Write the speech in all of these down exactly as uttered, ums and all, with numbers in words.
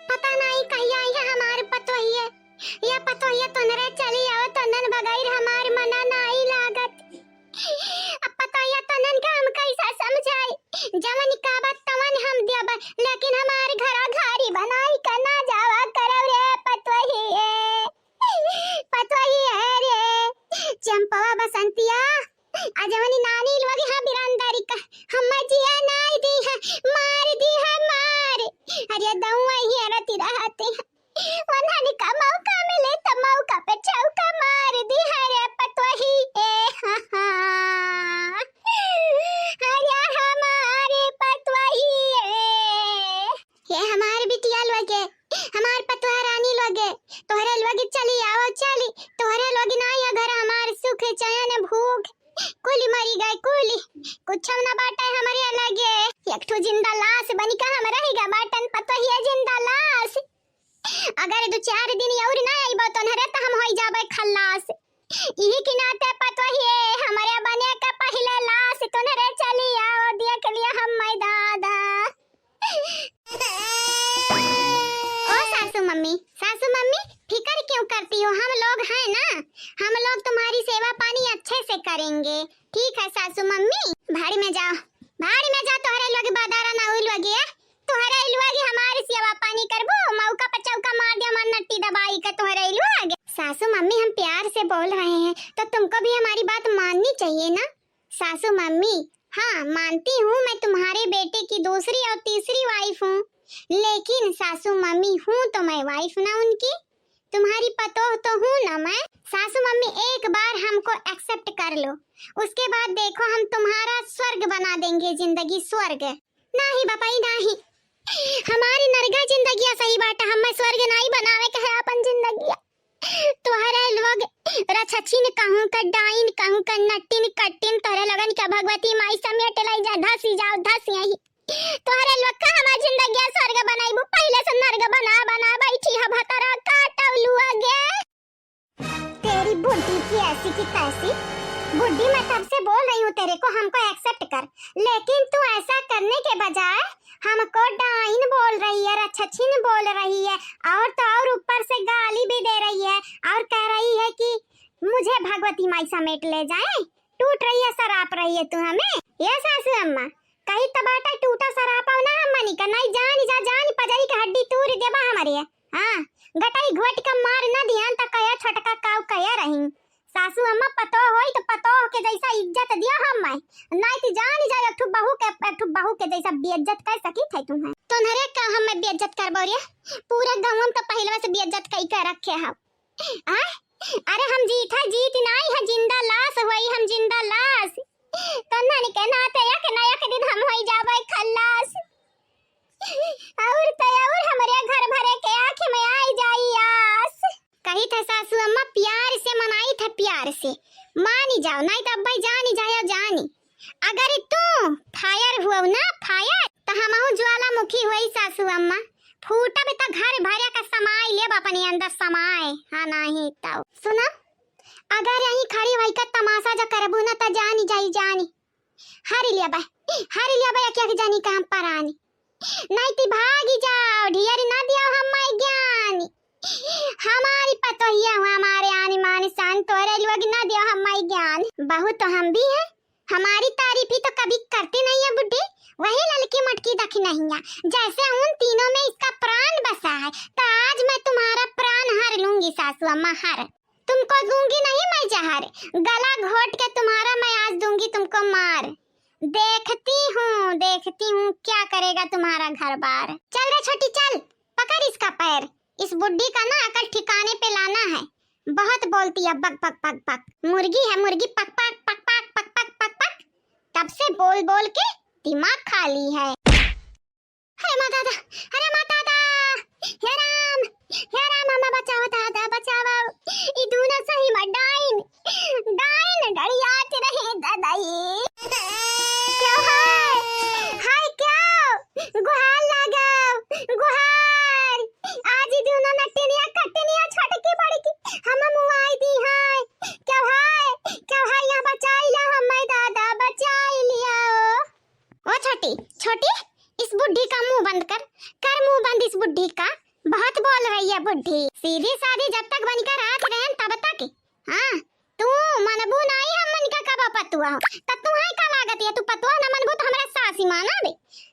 पता नाहीं कहिया आई है हमार पतोहिए। या पतोहिया तोनरे चली आवा, तोनन बगैर हमार मना नाहीं लागत। अब पतोहिया तोनन का हम कैसा समझाई? जवन का बात तवन हम देब, लेकिन हमार घरा घारी बनाई का ना जावा करौ रे पतोहिए। पतोहिए रे, चंपवा बसंतिया, आ जवनी नानी लोग हा बिरांदारी का, हम्मा जिया नाई दी है, मार दी है, मार। अरे दौआ ही रति रहते हैं। वन्हन का मौका मिले त मौका पे चौका मार दी है रे पतोहिए, हा, हा। अरे हमारे पतोहिए। ये हमार बिटिया लोगे, हमार पतोह रानी लोगे, तोहरे लोगे चली आओ, चली, तोहरे लोगे ना या घर हमार सुख, चैन, भूख, कुली मरी गए, कुली, कुछ ना बाटे हमरे लगे। एक ठो जिंदा लाश बनी का हम रह गए बाटन, पतोहिए जिंदा लाश। अगर दो चार दिन और ना आइबो तोहरे त हम होई जाबे खल्लास। इही के नाते पतोहिए हमरे बने के पहिले लाश तोहरे चली आओ, देख लिया हम मैं दादा। ओ सासू मम्मी, सासू मम्मी, फिकर क्यों करती हो? हम लोग हैं ना, हम लोग तुम्हारी सेवा पानी अच्छे से करेंगे। ठीक है सासू मम्मी, भाड़ी में जाओ, भाड़ी में जाओ, तोहरे लोग बादारा ना उल लगे, तोहरे लोग हमारी सेवा पानी करबो, मौका पर चौका मार दिया, हमार नट्टी दबाई के तोहरे लोग। सासू मम्मी, हम प्यार से बोल रहे हैं, तो तुमको भी हमारी बात माननी चाहिए ना। सासू मम्मी, हाँ, मानती हूँ, मैं तुम्हारे बेटे की दूसरी और तीसरी वाइफ हूँ, लेकिन सासू मम्मी, हूँ तो मैं वाइफ ना उनकी, तुम्हारी पतोह तो हूँ ना मैं। सासू मम्मी, एक बार हमको एक्सेप्ट कर लो, उसके बाद देखो, हम तुम्हारा स्वर्ग बना देंगे, जिंदगी स्वर्ग। नाही बापाई, नाही, हमारी नरगा जिंदगिया सही बाटा, हमें स्वर्ग नाही बनावे के है अपन जिंदगिया। तोहरे लोग रछछिन कहूँ का, डाइन कहूँ का, नट्टिन कट्टिन, तोहरे लोगन के भगवती माई समेट लाई जा, धसी जाओ, धस यही। तोहरे लोग का हमार जिंदगिया स्वर्ग बनाइबू, पहिले से नरग बना बना बैठी ह भतरा काटौलू आगे। तेरी बुड्ढी की ऐसी की तैसी। बुड्ढी, मैं तब से बोल रही हूँ तेरे को, हमको एक्सेप्ट कर, लेकिन तू ऐसा करने के बजाय हमको डाइन बोल रही है, रछछिन बोल रही है, और तो और ऊपर से गाली भी दे रही है और कह रही है कि मुझे भगवती माई समेट ले जाए। टूट रही है, सराप रही है तू हमें। ये सासू अम्मा, कही त बाटा टूटा सरापा ना अम्मा निका, नहीं जानी जा, जानी पजरी के हड्डी तूर देबा हमारे। हाँ, गटाई घोट के मार न दिहन त कहे छोटका काऊ कहे रही। सासू अम्मा पतोह होई त पतोह के जैसा इज्जत दिया हम मैं, नहीं त जानी जा एक ठो बहू के, एक ठो बहू के जैसा बेइज्जत कर सकी थे तुम। तोहरे का हम मैं बेइज्जत करबो रे? पूरा गाँव में तो पहलवा से बेइज्जत कई के रखे हो। आय? अरे हम जीत है, जीत नाई है, जिंदा लाश हुई हम, जिंदा लाश। तन्हन के नाते एक न एक दिन हम होई जाबे खल्लास। और तो और हमरे घर भरे के आँख में आई जाई आस। कही थे सासू अम्मा, प्यार से मनाई थे, प्यार से मानी जाओ, नहीं तो अब्बा जानी जाओ, जानी। अगर तू फायर हुआ ना, फायर, तो हमहू ज्वालामुखी हुई सासू अम्मा। फूटब त घर भरे का समाई लेब अपने अंदर समाए। हाँ, नहीं तो सुना, अगर यहीं खड़ी होई का तमाशा जो करबू ना, त जानी जाई जानी। हर लिया बा, हर लिया बा, एक एक जानी काम परानी। नहीं ती भागी जाओ, ढियर ना दियो हम माई ज्ञानी। हमारी पतोहिया हुआ हमारे आनी मान शान, तोरे लोग ना दियो हम माई ज्ञान। बहू तो हम भी हैं, हमारी तारीफ ही तो कभी करती नहीं है बुड्ढी। वही ललकी मटकी दखिनहिया, जैसे उन तीनों में इसका प्राण बसा है, तो आज मैं तुम्हारा प्राण हर लूंगी सासू अम्मा, हर। तुमको दूंगी नहीं मैं जहर, गला घोट के तुम्हारा मैं आज दूंगी तुमको मार। देखती हूँ, देखती हूँ क्या करेगा तुम्हारा घर बार। चल रे छोटी चल, पकड़ इसका पैर। इस बुड्ढी का ना अकल ठिकाने पे लाना है। बहुत बोलती है बक बक बक बक। मुर्गी है मुर्गी, पक पक पक पक पक पक पक पक। तब से बोल बोल के दिमाग खा ली है। अरे माँ दादा, अरे माँ दादा, हे राम, हे राम, अम्मा बचाओ दादा, बचाओ। ई दूनो सही में डाइन, डाइन गड़ियात रहे दादा ई। क्यों है? हाय क्यों? गुहार लगाओ, गुहार। आज ई दूनो नटिनिया कटिनिया छोटकी बड़की हम मुआई दी है। क्यों है? क्यों है? यहाँ बचाई ला हमें दादा, बचाई लिया। ओ छोटी, छोटी, इस बुढ़ी का मुंह बंद कर, कर मुंह बंद इस बुढ़ी का। बहुत बोल रही है बुढ़ी। सीधी साधी जब तक बनिकर आत रहन तब तक। हाँ, तू मनबू नाई हमन का कब पतुआ हो। त तू है का लागत है, तू पतुआ न मनबू त हमरा सासी माना बे।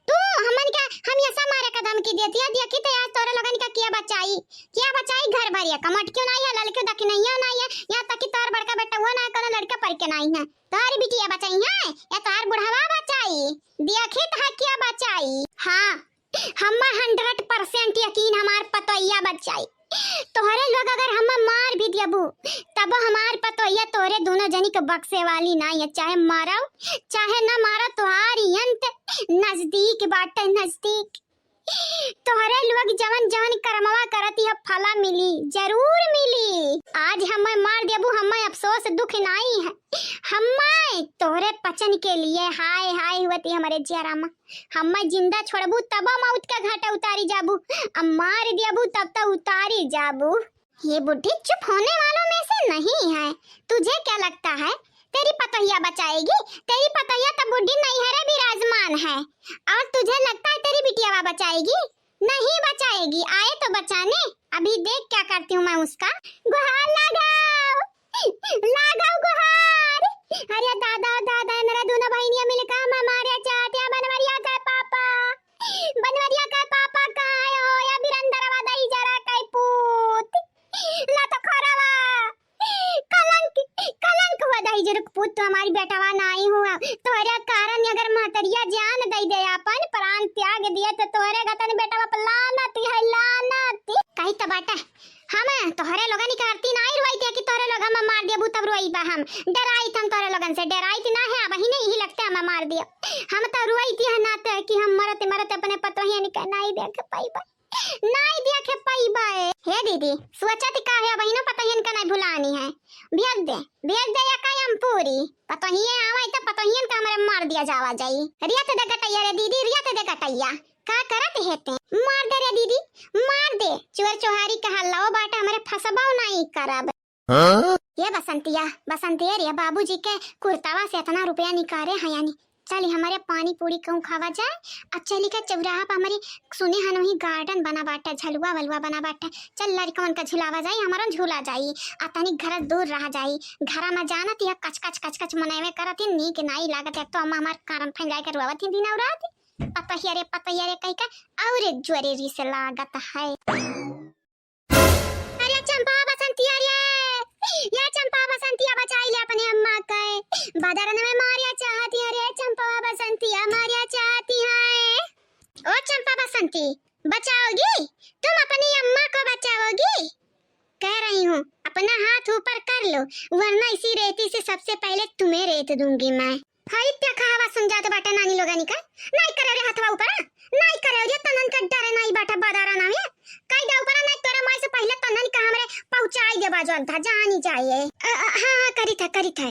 तू हमन का हमेशा मारे का धमकी देती है, देखी त आज तोरे लोगन का किया बचाई, किया बचाई घर भरिया का। मटकियो नाई है, ललकियो दखिनैया नाई है, यहाँ तक कि तोर बड़का बेटा हुआ ना है, कोनो लड़का पर के नाई है। तोहरी बिटिया बचाई है या तोहर बुढ़वा बचाई? देखी त है किया बचाई। हाँ, हम्मा hundred percent यकीन हमार पतोहिया बचाई। तोहरे लोग अगर हम्मा मार भी दियबू, तबो हमार पतोहिया तोहरे दोनों जनी के बक्से वाली नाई है। चाहे मारो, चाहे न मारो, तोहार अंत नजदीक बाटे, नजदीक। तोहरे लोग जवन जवन करमवा करती है, फला मिली, जरूर मिली। आज हम्मा मार देबू, हम्मा अफसोस दुख नाई है। हम्मा तोहरे पचन के लिए हाय हाय हुवती हमरे जियरा मा। हम्मा जिंदा छोड़बू तब मौत का घाटा उतारी जाबू, अब मार देबू तब तो उतारी जाबू। ये बुढ़ी चुप होने वालों में से नहीं है। तुझे क्या लगता है, तेरी पतोहिया बचाएगी? तेरी पतोहिया तो बुढ़ी नैहरे विराजमान है, और तुझे लगता है तेरी बिटियावा बचाएगी? नहीं बचाएगी। आए तो बचाने, अभी देख क्या करती हूँ मैं उसका। गुहार लगाओ, लगाओ गुहार। अरे दादा, दादा, मेरा दोनों बहनिया मिलकर हमें मारे चाहते हैं। बनवरिया का पापा, बनवरिया का पापा कहाँ है हो? या बिरंदरवा दई जरा कई पूत। ला तो खोरवा। कलंक, कलंक हुआ दही जरुक पूत, तो हमारी बेटवा नाई हुआ। तोहरे कारण अगर महतरिया जान दई दे, अपन प्राण त्याग दिए, तो तोहरे गतन बेटवा पर लानत है, लानत। कही तो बाटा, हम तोहरे लोगन के आरती नाई रोई थी कि तोहरे लोग हम मार देबू तब रोई बा हम। डराई थी हम तोहरे लोगन से, डराई थी ना है, अब ही नहीं ही लगते हम मार दिया। हम तो रोई थी है नाते कि हम मरत मरत अपने पतोहियन के नाई देख पाई बा। नाई देखे पइबे। हे दीदी, सोचत का है, अबहिनो पतोहियन का नाई भुलानी है। भेज दे, भेज दे या कायम पूरी। पतोहिए आवे त पतोहियन का हमरे मार दिया जावा जाई। रियत दे गटैया रे दीदी, रियत दे गटैया। का करत है ते? मार दे रे दीदी, मार दे। चोर चोहारी का हल्लाओ बाटा हमरे फसबाओ नाई करब। हाँ? ये बसंतिया, बसंतिया रे, बाबूजी के कुर्तावा से इतना रुपया निकारे हैं यानी। चली हमरे पानी पूरी कहूँ खावा जाए, आ चली के चौराहा पर हमरी सुने हन वहीं garden बना बाटे, झलुआ वलुआ बना बाटे। चल लड़कवन का झुलावा जाई, हमरो झूला जाई, आ तनी घर दूर रहा जाई। घरा में जानत या कच कच कच कच मनैवे करत ही, नीक नाई लागत। एक तो अम्मा हमार कारण फैलाए के रोवत ही दिन और रात, पतहिया रे पतहिया रे कह के, और एक जोरे रीस लागत है। अरे चंपा बसंतिया रे, या चंपा बसंतिया बचाई ले अपने अम्मा के। बदरन में मारिया चाहती है रे चंपा बसंतिया, मारिया चाहती है। ओ चंपा बसंती, बचाओगी? तुम अपनी अम्मा को बचाओगी? कह रही हूँ, अपना हाथ ऊपर कर लो, वरना इसी रेती से सबसे पहले तुम्हें रेत दूंगी मैं। हई देखा हवा सुन जात बाटे नानी लोगनी का। नाई करे रे हथवा ऊपर, नाई करे रे तनन के डरे नाई बाटे बदारा नामे। कई दे ऊपर नाई तोरे माई से पहले तनन का हमरे पहुंचाई दे बाजो अंधा जानी चाहिए। अ, अ, हाँ, हाँ, करी था, करी था।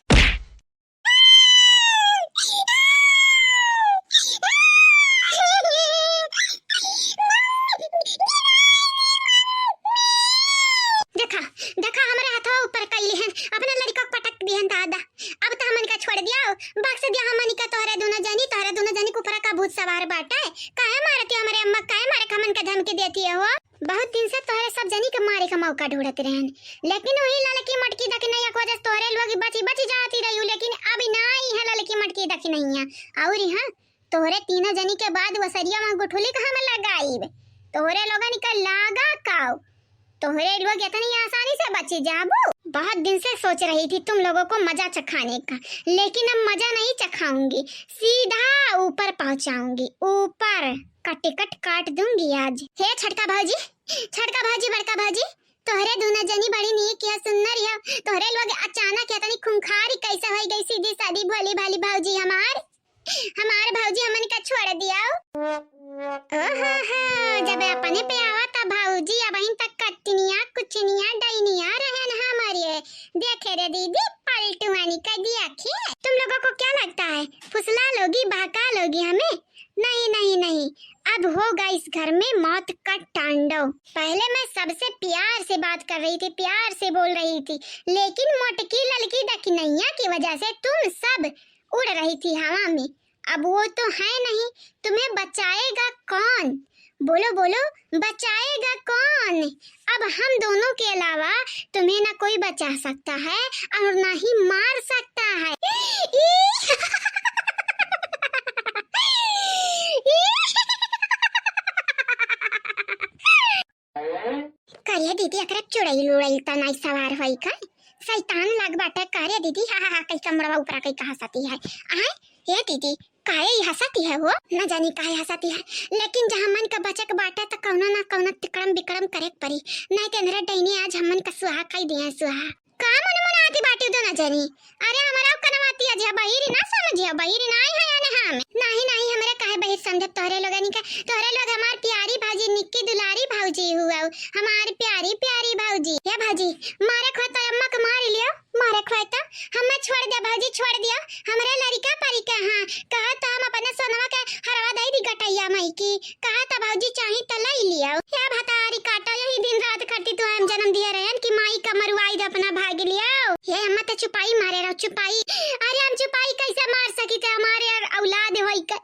देखा, देखा हमरे हथवा ऊपर कइली हन, अपने लड़का पटक दिहन दादा। अब त हमन का छोड़ दिया, बख्श दिया हमन का। तोहरे दोनों जनी, तोहरे दोनों जनी के ऊपर का भूत सवार बाटे। काहे मारती हो हमरे अम्मा, काहे मारे का हमन का धमकी देती हो? बहुत दिन से तोहरे सब जनी के मारे का मौका ढूंढत रहन, लेकिन वही ललकी मटकी दखिनैया की वजह से तोहरे लोग बची बची जाती रही, लेकिन अब नाई है ललकी मटकी दखिनैया। और यहाँ तोहरे तीनों जनी के बाद वसरिया वहाँ गुठुली का हम लगाइब। तोहरे लोगन का लागा काव? तोहरे लोग इतनी आसानी से बची जाबू? बहुत दिन से सोच रही थी तुम लोगों को मजा चखाने का, लेकिन अब मजा नहीं चखाऊंगी, सीधा ऊपर पहुंचाऊंगी, ऊपर का टिकट काट दूंगी आज। हे छोटका भौजी, छोटका भौजी, बड़का भौजी, तोहरे दोनों जनी बड़ी नीक या सुन्नर या, तोहरे लोग अचानक इतनी खूंखारी कैसे होई गई सीधी सादी भोली भाली भौजी हमार? हमार भौजी हमन का छोड़ दिया। ओहो हो, जब अपने पे आवा त भौजी अबहिन तक कटनिया, कुचनिया, डैनिया रहन हमरे। देखे रे दीदी, पलटुआनी कर दिया खे। तुम लोगों को क्या लगता है, फुसला लोगी, बहका लोगी हमें? नहीं, नहीं, नहीं, अब होगा इस घर में मौत का तांडव। पहले मैं सबसे प्यार से बात कर रही थी, प्यार से बोल रही थी, लेकिन मोटकी ललकी दखिनैया की वजह से तुम सब उड़ रही थी हवा में। अब वो तो है नहीं, तुम्हें बचाएगा कौन? बोलो, बोलो, बचाएगा कौन? अब हम दोनों के अलावा तुम्हें ना कोई बचा सकता है और ना ही मार सकता है। का रे दीदी, एकरा चुड़ैल उड़ैल त नाई सवार होई का? शैतान लाग बाटे का रे दीदी? हा, हा, हा, कई कमरवा ऊपरा कई कहा सती है। आय, ए दीदी, काहे ई हंसती है हो? न जानी काहे हंसती है, लेकिन जहाँ मन का बचक बाटे त कौनो ना कौनो तिकड़म बिकड़म करे के परी, नहीं त एनरे डैनी आज हमन का सुहा खाई दिए सुहा। का मन मन आती बाटी दो न जानी? अरे हमरा कनवाती अजिया बहिरी ना समझिया, बहिरी ना आई है याने हम। नहीं, नहीं, हमरे काहे बहिर समझब तोहरे लोगनी का? तोहरे लोग हमार प्यारी भाजी, निक्की दुलारी भाजी हुआ, हमार प्यारी प्यारी भाजी। हे भाजी, मारे खोता अम्मा के मार लियो। मारे खोए तो हमें छोड़ दे भौजी, छोड़ दियो। हमरे लड़िका परिका हाँ, कहा तो हम अपने सोनवा के हरवा दई दी गटैया माई की। कहा तो भौजी चाही तो लई लियो। या भतारी काटो, यही दिन रात खटी तो हम जन्म दिया रहन कि माई का मरुआई दे अपना भाग लियो। ये अम्मा तो चुपाई मारे रहो, चुपाई। अरे हम चुपाई कैसे मार सकी थे, हमारे और औलाद होई के।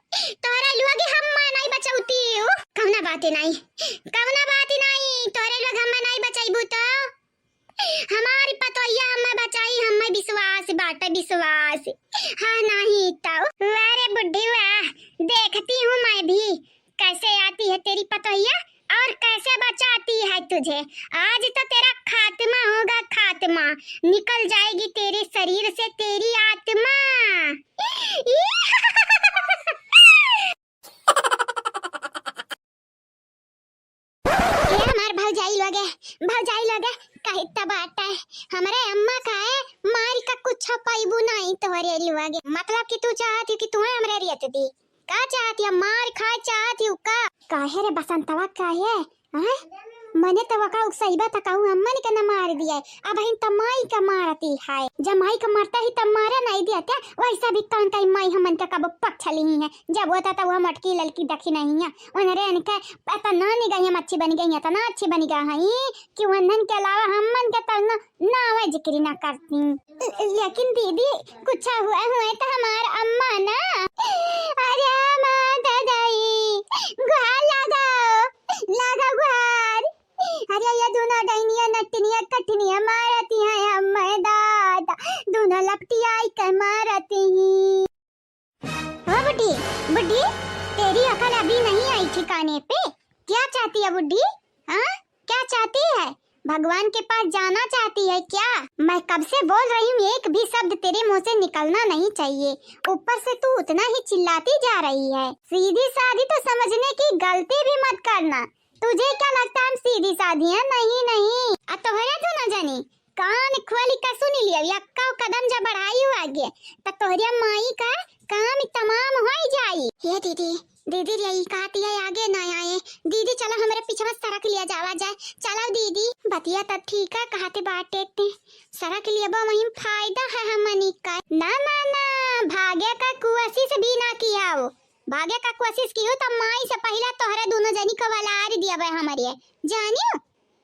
तोहरे लोग हम माँ नहीं बचौती हो। कौना बात नहीं, कौना बात नहीं, तोहरे लोग हम नहीं बचाईबू तो। हमारी पतोहिया हमें बचाई, हमें विश्वास बाटे, विश्वास। हाँ, नहीं तो। वाह रे बुढ़ी वाह, देखती हूँ मैं भी कैसे आती है तेरी पतोहिया और कैसे बचाती है तुझे। आज तो तेरा खात्मा होगा, खात्मा। निकल जाएगी तेरे शरीर से तेरी आत्मा। ए हमार भौजाई लोगे, भौजाई लोगे, कहित त बाटे, हमरे अम्मा का है, मार का कुछ पाइबू नहीं तोहरे लोगे। मतलब कि तू चाहत हो कि तुम्हें हमरे रियत दी? का चाहत हो? मार खाए चाहत हो का? काहे रे बसंतवा, काहे? हैं? मने त वका उकसइबा त कहूँ अम्मन के न मार दिए, अबहिन त माई के मारती है। जब माई के मरता ही तब मारे नहीं दिया क्या? वैसा भी कांता ही माई हमन के कब पक्ष लिही है। जब होता त वह मटकी ललकी देखी नहीं है। उनरे इनके पता ना निगई हम अच्छी बन गई, इतना अच्छी बन गई है कि उन्हन के अलावा हमन के तरना नावे जिक्री ना करती। लेकिन दीदी, कुछ हुए, हुए त हमार अम्मा ना। अरे माता दाई, गुहार लगाओ, लगाओ गुहार। अरे ये दोनों डैनिया नटनिया कटनिया मारती हैं हमें दादा, दोनों लपटियाई के मारती हैं। ओ बुड्ढी, बुड्ढी, तेरी अकल अभी नहीं आई ठिकाने पे। क्या चाहती है बुड्ढी? हाँ, क्या चाहती है? भगवान के पास जाना चाहती है क्या? मैं कब से बोल रही हूँ, एक भी शब्द तेरे मुंह से निकलना नहीं चाहिए। ऊपर से तू उतना ही चिल्लाती जा रही है। सीधी सादी तो समझने की गलती भी मत करना। तुझे क्या लगता है हम सीधी सादी हैं? नहीं, नहीं। आ तोहरे तो न जानी, कान खोली का सुनी लियो, यक्का कदम जब बढ़ाई हो आगे, त तोहरे माई का काम तमाम हो जाई। ये दीदी, दीदी रे, ई कहती है आगे ना आए। दीदी चलो हमरे पीछे सरक लिया जावा जाए। चलो दीदी। बतिया त ठीक है कहते बाटे ते। सरक लिया बा वहीं फायदा है हमनी का। ना, ना, ना, भागे का कोशिश भी ना किया हो। भागे का कोशिश कियो त माई से पहिला तोहरे दोनों जनी को वलार दिया बा हमरे। जानियो?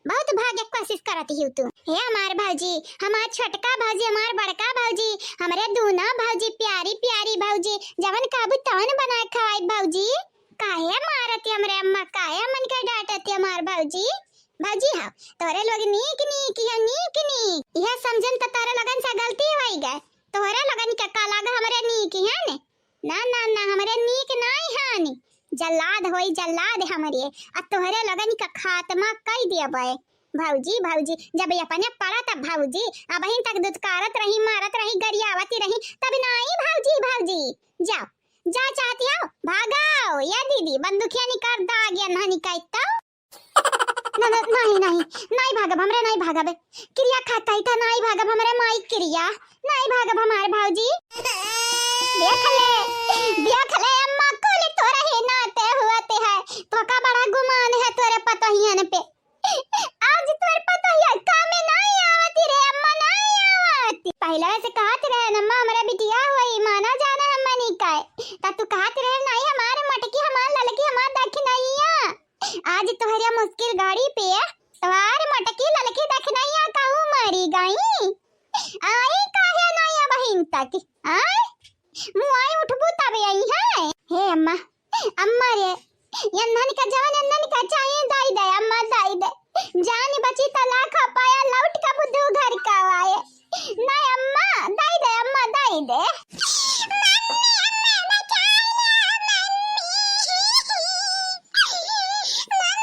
बहुत भागे के कोशिश करत हिउ तू। हे हमार भौजी, हमार छोटका भौजी, हमार बड़का भौजी, हमरे दूना भौजी, प्यारी प्यारी भौजी, जवन कहबू तवन बनाए खवाई भौजी। काहे मारत ही हमरे अम्मा, काहे हमन के डांटत ही हमार भौजी? भौजी हो, तोरे लोग नीक नीक है, नीक नीक। यह समझन त तोरे लोगन से गलती होई गए। तोरे लोगन के का लाग हमरे नीक है ने? ना, ना, ना, हमरे नीक नाई हानि। जल्लाद होई, जल्लाद हमरे। आ तोहरे लोगन का खात्मा कई देबे। भौजी, भौजी, जब ये अपने पड़ा तब भौजी, अबहिन तक दुत्कारत रही, मारत रही, गरियावती रही, तब नाई भौजी, भौजी। जाओ, जा चाहती हो? भागाओ। या दीदी, बंदूकिया निकाल, दाग या ना निकाल तो। ना, ना, नहीं, नहीं, नहीं भागब, हमरे नहीं भागब। किरिया खाता ही था, नहीं भागब, हमरे माई किरिया, नहीं भागब हमार भौजी। देख ले, देख ले अम्मा, कुल तोरे ही नाते हुआते है, तोका बड़ा गुमान है तोरे पतोहियन पे। आज तोर पतोहिया कामे नहीं आवती रे अम्मा, नहीं आवती। पहले से कहत रहे न अम्मा, हमरे बिटिया हुई, माना जाना हमनी का, त तू कहत रहे नहीं, हमार मटकी, हमार ललकी, हमार दखिनैया। आज तोहरे मुश्किल घड़ी पे तोहार मोटकी ललकी दखिनैया कहूँ मरी गई। आई काहे नाई अबहिन तक? आय? मुआई उठबू तब यही है। हे अम्मा, अम्मा रे, यन्हन का जवन यन्हन का चाहिए, दाई दे, अम्मा, दाई दे। जान बची त लाख पाया, लौट का बुद्धू घर का आए। नहीं अम्मा, दाई दे, अम्मा, दाई दे। मम्मी, अम्मा, बचा लो, मम्मी। मम्मी।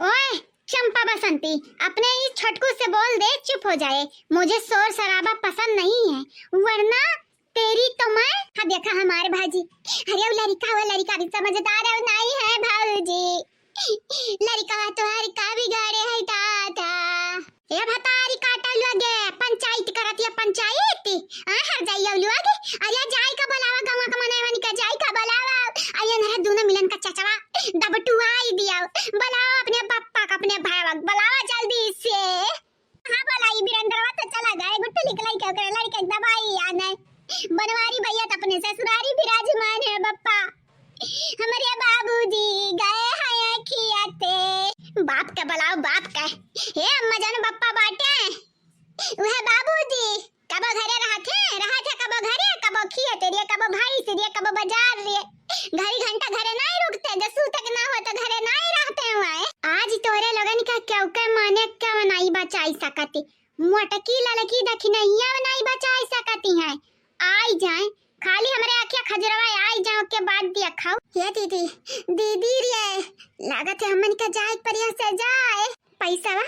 ओए, चंपा बसंती, अपने इस छोटकू से बोल दे, चुप हो जाए। मुझे शोर शराबा पसंद नहीं है, वरना तेरी तो मैं। हाँ, देखा हमारे भाजी, अरे वो लड़का, वो लड़का भी समझदार है, नहीं है भौजी। लड़का तो हर का बिगाड़े है दादा। ए भतारी काटा लगे, पंचायत करत या पंचायत। आ, हर जाइयो लगे। अरे जाई का बुलावा, गंवा का मनई वनी का जाई का बुलावा। अरे नरा दोनों मिलन का चचवा दबटुआई दिया। बुलावा अपने पप्पा का, अपने भाई का, बुलावा जल्दी से। हाँ, बोला, ई बिरेंद्रवा तो चला गए, गुट्ठू निकलाई के ओकरे लड़के के दवाई आने। बनवारी भैया तो अपने ससुरारी विराजमान है, बप्पा। हमरे बाबूजी गए हैं अखियाते। बाप के बुलाओ, बाप के। हे अम्मा जान, बप्पा बाटे। वह बाबूजी, कबो घरे रहत है, रहत है, कबो घरे, कबो खियाते रे, कबो भाई से रे, कबो बाजार रे। घड़ी घंटा घरे नहीं रुकते, जब सूते के ना हो तो घरे नहीं रहते हुए। आज तोहरे लोगन का केहू के माने के नाई बचाई सकती, मोटकी ललकी दखिनैया नाई बचाई सकती हैं। आई जाए, खाली हमरे आँखिया खजुरवा आई जाए, ओके बाद दिया खाओ। ये दीदी, दीदी रे, लागत है हमन का जाए के परिया से जाए। पैसा वा,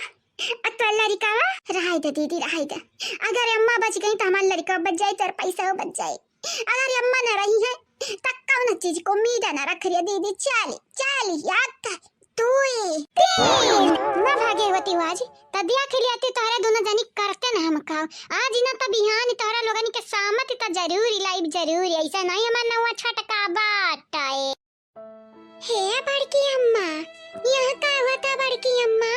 अ तो लड़िकावा, रहाई दे दीदी, रहाई दे। अगर अम्मा बच गई तो हमार लड़िका बच जाई, तोर पैसा बच जाई। अगर अम्मा न रही है, त कौन चीज को उम्मीद न रख रही दीदी। चाली, चाली, याद कर। दुई, तीन। ना भागे होती हो आज, त दिया खिलियाती तोहरे दोनों जनी करते ना हम खाओ। आज न त बिहान तोहरा लोगन के सामत त जरूर लाइब, जरूर। ऐसा नहीं हमार नौवा छटका बाटे। हे बड़की अम्मा, यहाँ का होता बड़की अम्मा?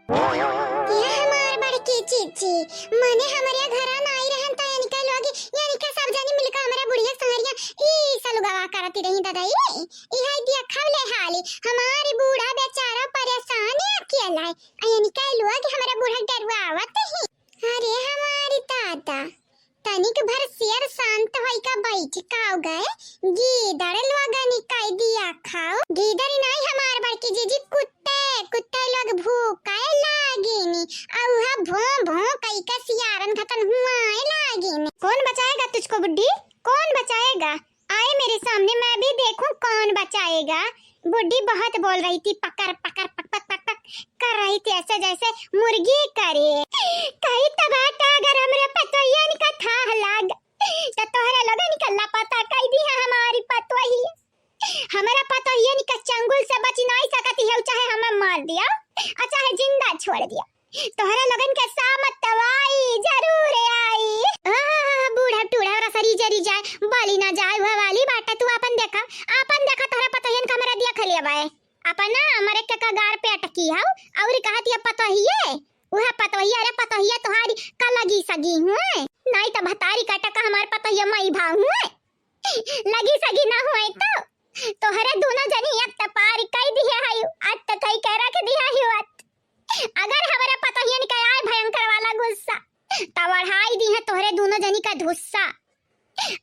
यह हमार बड़की जीजी, मने हमरे घरा नाई रहन त इनके लोग, इनके सब जनी मिलकर हमरे बुढ़िया संगरिया ई सलुगवा करती रही ददाई। इहाई दिया खवले हाली, हमारी बूढ़ा बेचारा परेशान है अकेला है। आ इनके लोग हमरे बूढ़ा डरवावत ही। अरे हमारी दादा, तनिक भर सियर शांत होई का बैठ काव गए, गीदड़ लोगन कई दिया खाओ। गीदड़ नाई हमार बड़की जीजी, कुत्ते, कुत्ते लोग भूकाए लागेनी, अउहा भों भों कई के सियारन खतन हुआए लागेनी। कौन बचाएगा तुझको बुड्ढी, कौन बचाएगा? आए मेरे सामने, मैं भी देखूं कौन बचाएगा। बुड्ढी बहुत बोल रही थी, पकर पकर पक पक पक पक कर रही थी, ऐसे जैसे मुर्गी करे। कही तबाटा अगर हमरे पतोहियन का थाह लाग, त तोहरे लोगन का लापता कई दी है हमारी पतोही। हमरा पतोहियन का चंगुल से बची नाई सकती है, चाहे हमें मार दिया और चाहे जिंदा छोड़ दिया। तोहरे लोगन के सामत तवाई जरूर आई। आह, बूढ़ा टूढ़ा रसरी जरी जाए, बोली ना जाए, वह वाली बात है। तू आपन देखा, आपन देखा, तोहरा पतोहियन का हमरा दिया खलिया बाए। अपन ना हमरे के कगार पे अटकी हौ, और कहत ये पतोहिए, वह पतोहिए, अरे पतोहिए तोहारी का लगी सगी हुए, नाई त भतारी का टका हमार पतोहिए माई भाव हुए। लगी सगी ना हुए तो तोहरे दोनों जनी अब त पार कई दिहे हयू, अत कई के रख दिहे हयू अत। अगर हमरे पतोहियन के आए भयंकर वाला गुस्सा, त बढ़ाई दिहे तोहरे दोनों जनी का धुस्सा।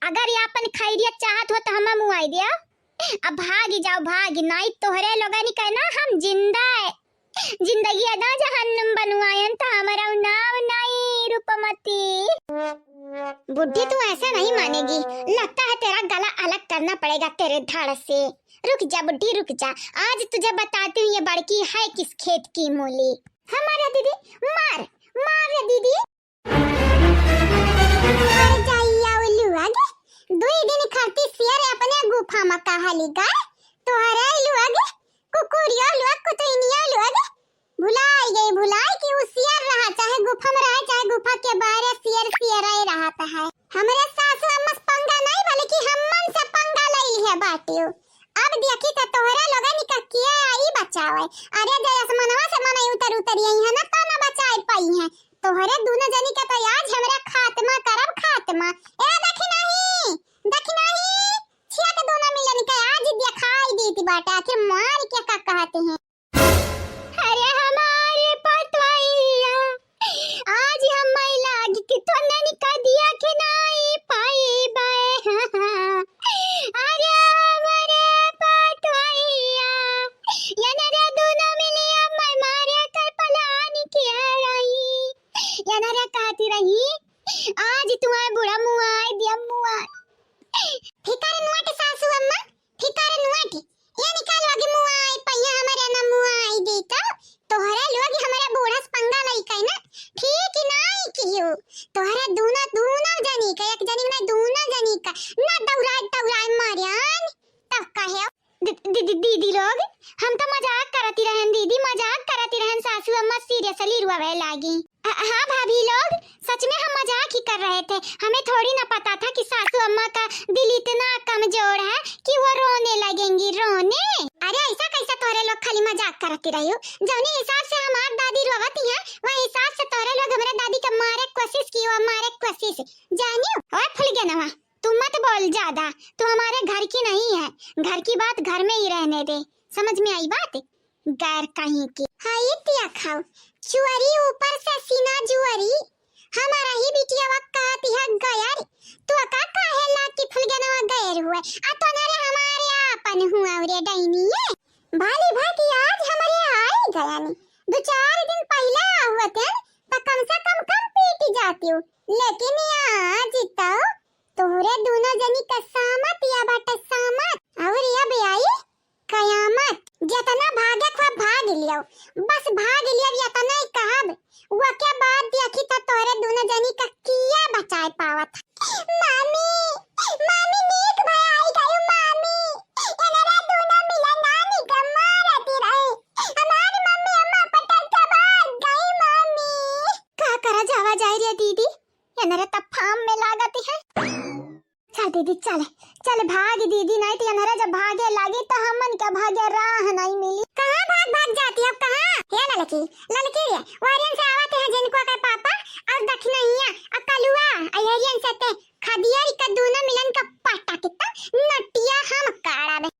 अगर ये अपन खैरियत चाहत हो त हमें मुआई दिया। अब भागी जाओ, भागी, नाई तोहरे लोगन के ना हम जिंदा है। जिंदगी अदा जहन्नुम बनवायन त हमारा नाम नाई रूपमती। बुड्ढी, तू ऐसे नहीं मानेगी, लगता है तेरा गला अलग करना पड़ेगा तेरे धड़ से। रुक जा बुड्ढी, रुक जा, आज तुझे बताती हूँ ये बड़की है किस खेत की मूली। हमारा दीदी, मार, मार रे दीदी। अरे जाइया उल्लू आगे, दुई दिन खाती सियर अपने गुफा में कहाली गाय, तोहरे उल्लू आगे, कुकुरिया उल्लू आगे, कुतुइनिया उल्लू आगे, भुलाई गई, भुलाई कि उ सियर रहा, चाहे गुफा में रहे, चाहे गुफा के बाहर सियर, सियर आए रहत है। हमरे सासु अम्मा से पंगा नहीं, बल्कि हमन से पंगा लई है बाटियो। अब देखी त तोहरे लोगन का किया आई बचावे। अरे जे आसमानवा से मनई उतर, उतरी आई है ना, त ना बचाए पाई है। तोहरे दुनो जनी के तो आज हमरा खात्मा करब, खात्मा। ए दखिनही, दखिनही, छिया के दुनो मिलन के आज देखाई देती बाटे, आखिर मार के का कहते हैं। अरे हमारे पतवैया, आज हम लागी कि तोहरे ननी का दिया के नाई पाइबे। अरे हमारे पतवैया, यनरे दुनो मिली अम्मा मारे कर पलान किया रही। यनरे कहती रही, आज तुम्हारे बुढ़ा मुआई दिया मुआई। फिकर नोट सासू अम्मा, फिकर नोट। ये निकाल वागी मुआई, पहिया हमारे ना मुआई देता। तोहरे लोग हमारे बूढ़ा से पंगा लई कई ना, ठीक ही नाई कियो। तोहरे दूना, दूना जनी का, एक जनी ना दूना जनी का, ना दौड़ाए, दौड़ाए मारियान। तब कहे, दी-, दी-, दी-, दीदी लोग, हम तो मजाक करती रहन दीदी, मजाक करती रहन। सासू अम्मा seriously रोवे लागी। अ-, हाँ भाभी लोग, सच में हम मजाक ही कर रहे थे। हमें थोड़ी ना पता था कि सासू अम्मा का दिल इतना कमजोर है कि वो रोने लगेंगी, रोने। अरे ऐसा कैसा तोहरे लोग खाली मजाक करती रही हो? जौने हिसाब से हमार दादी रोवती हैं, वही हिसाब से तोहरे लोग हमरे दादी का मारे कोशिश की, वो मारे कोशिश। जानियो, और फुलगेनवा, तू मत बोल ज्यादा, तू हमारे घर की नहीं है, घर की बात घर में ही रहने दे, समझ में आई बात? गैर कहीं की। हाय तिया खाओ, चुअरी ऊपर से सीना जुअरी, हमारा ही बिटिया वक कहती है गैर, तू का काहे ला कि फुलगेनवा गैर हुए, आ तो ना रे हमारे आपन हुआ रे डैनी ये। भाली भागी आज हमारे आई गया नहीं, दो चार दिन पहले हुआ थे, तो कम से कम कम पीटी जाती हूँ, लेकिन आज तो तोहरे दूनो जनी का सामत या बाटे सामत। और या बे आई कयामत। जितना भागे को भाग लियो, बस भाग लियो, इतना ही कहब। वो के बाद देखी तो तोहरे दूनो जनी का किया बचाए पावत। मामी, मामी नीक भय आई गयो मामी। एनरा दूनो मिला नानी का मारती रही। हमारी मम्मी अम्मा पटक के भाग गई मामी। का करा जावा जाए रे दीदी, एनरे त फार्म में लागत है। चल दीदी, चल, चल भाग दीदी, नहीं तो एनरे जब भागे लागी तो हमन के भागे राह नहीं मिली। कहाँ भाग भाग जाती अब, कहाँ? हे ललकी, ललकी रे, वारियन से आवत है जिनको के पापा और दखिनहिया, और कलुआ, और एरियन से ते खदियर का दूनो मिलन का पाटा कितना नटिया हम काड़ा में।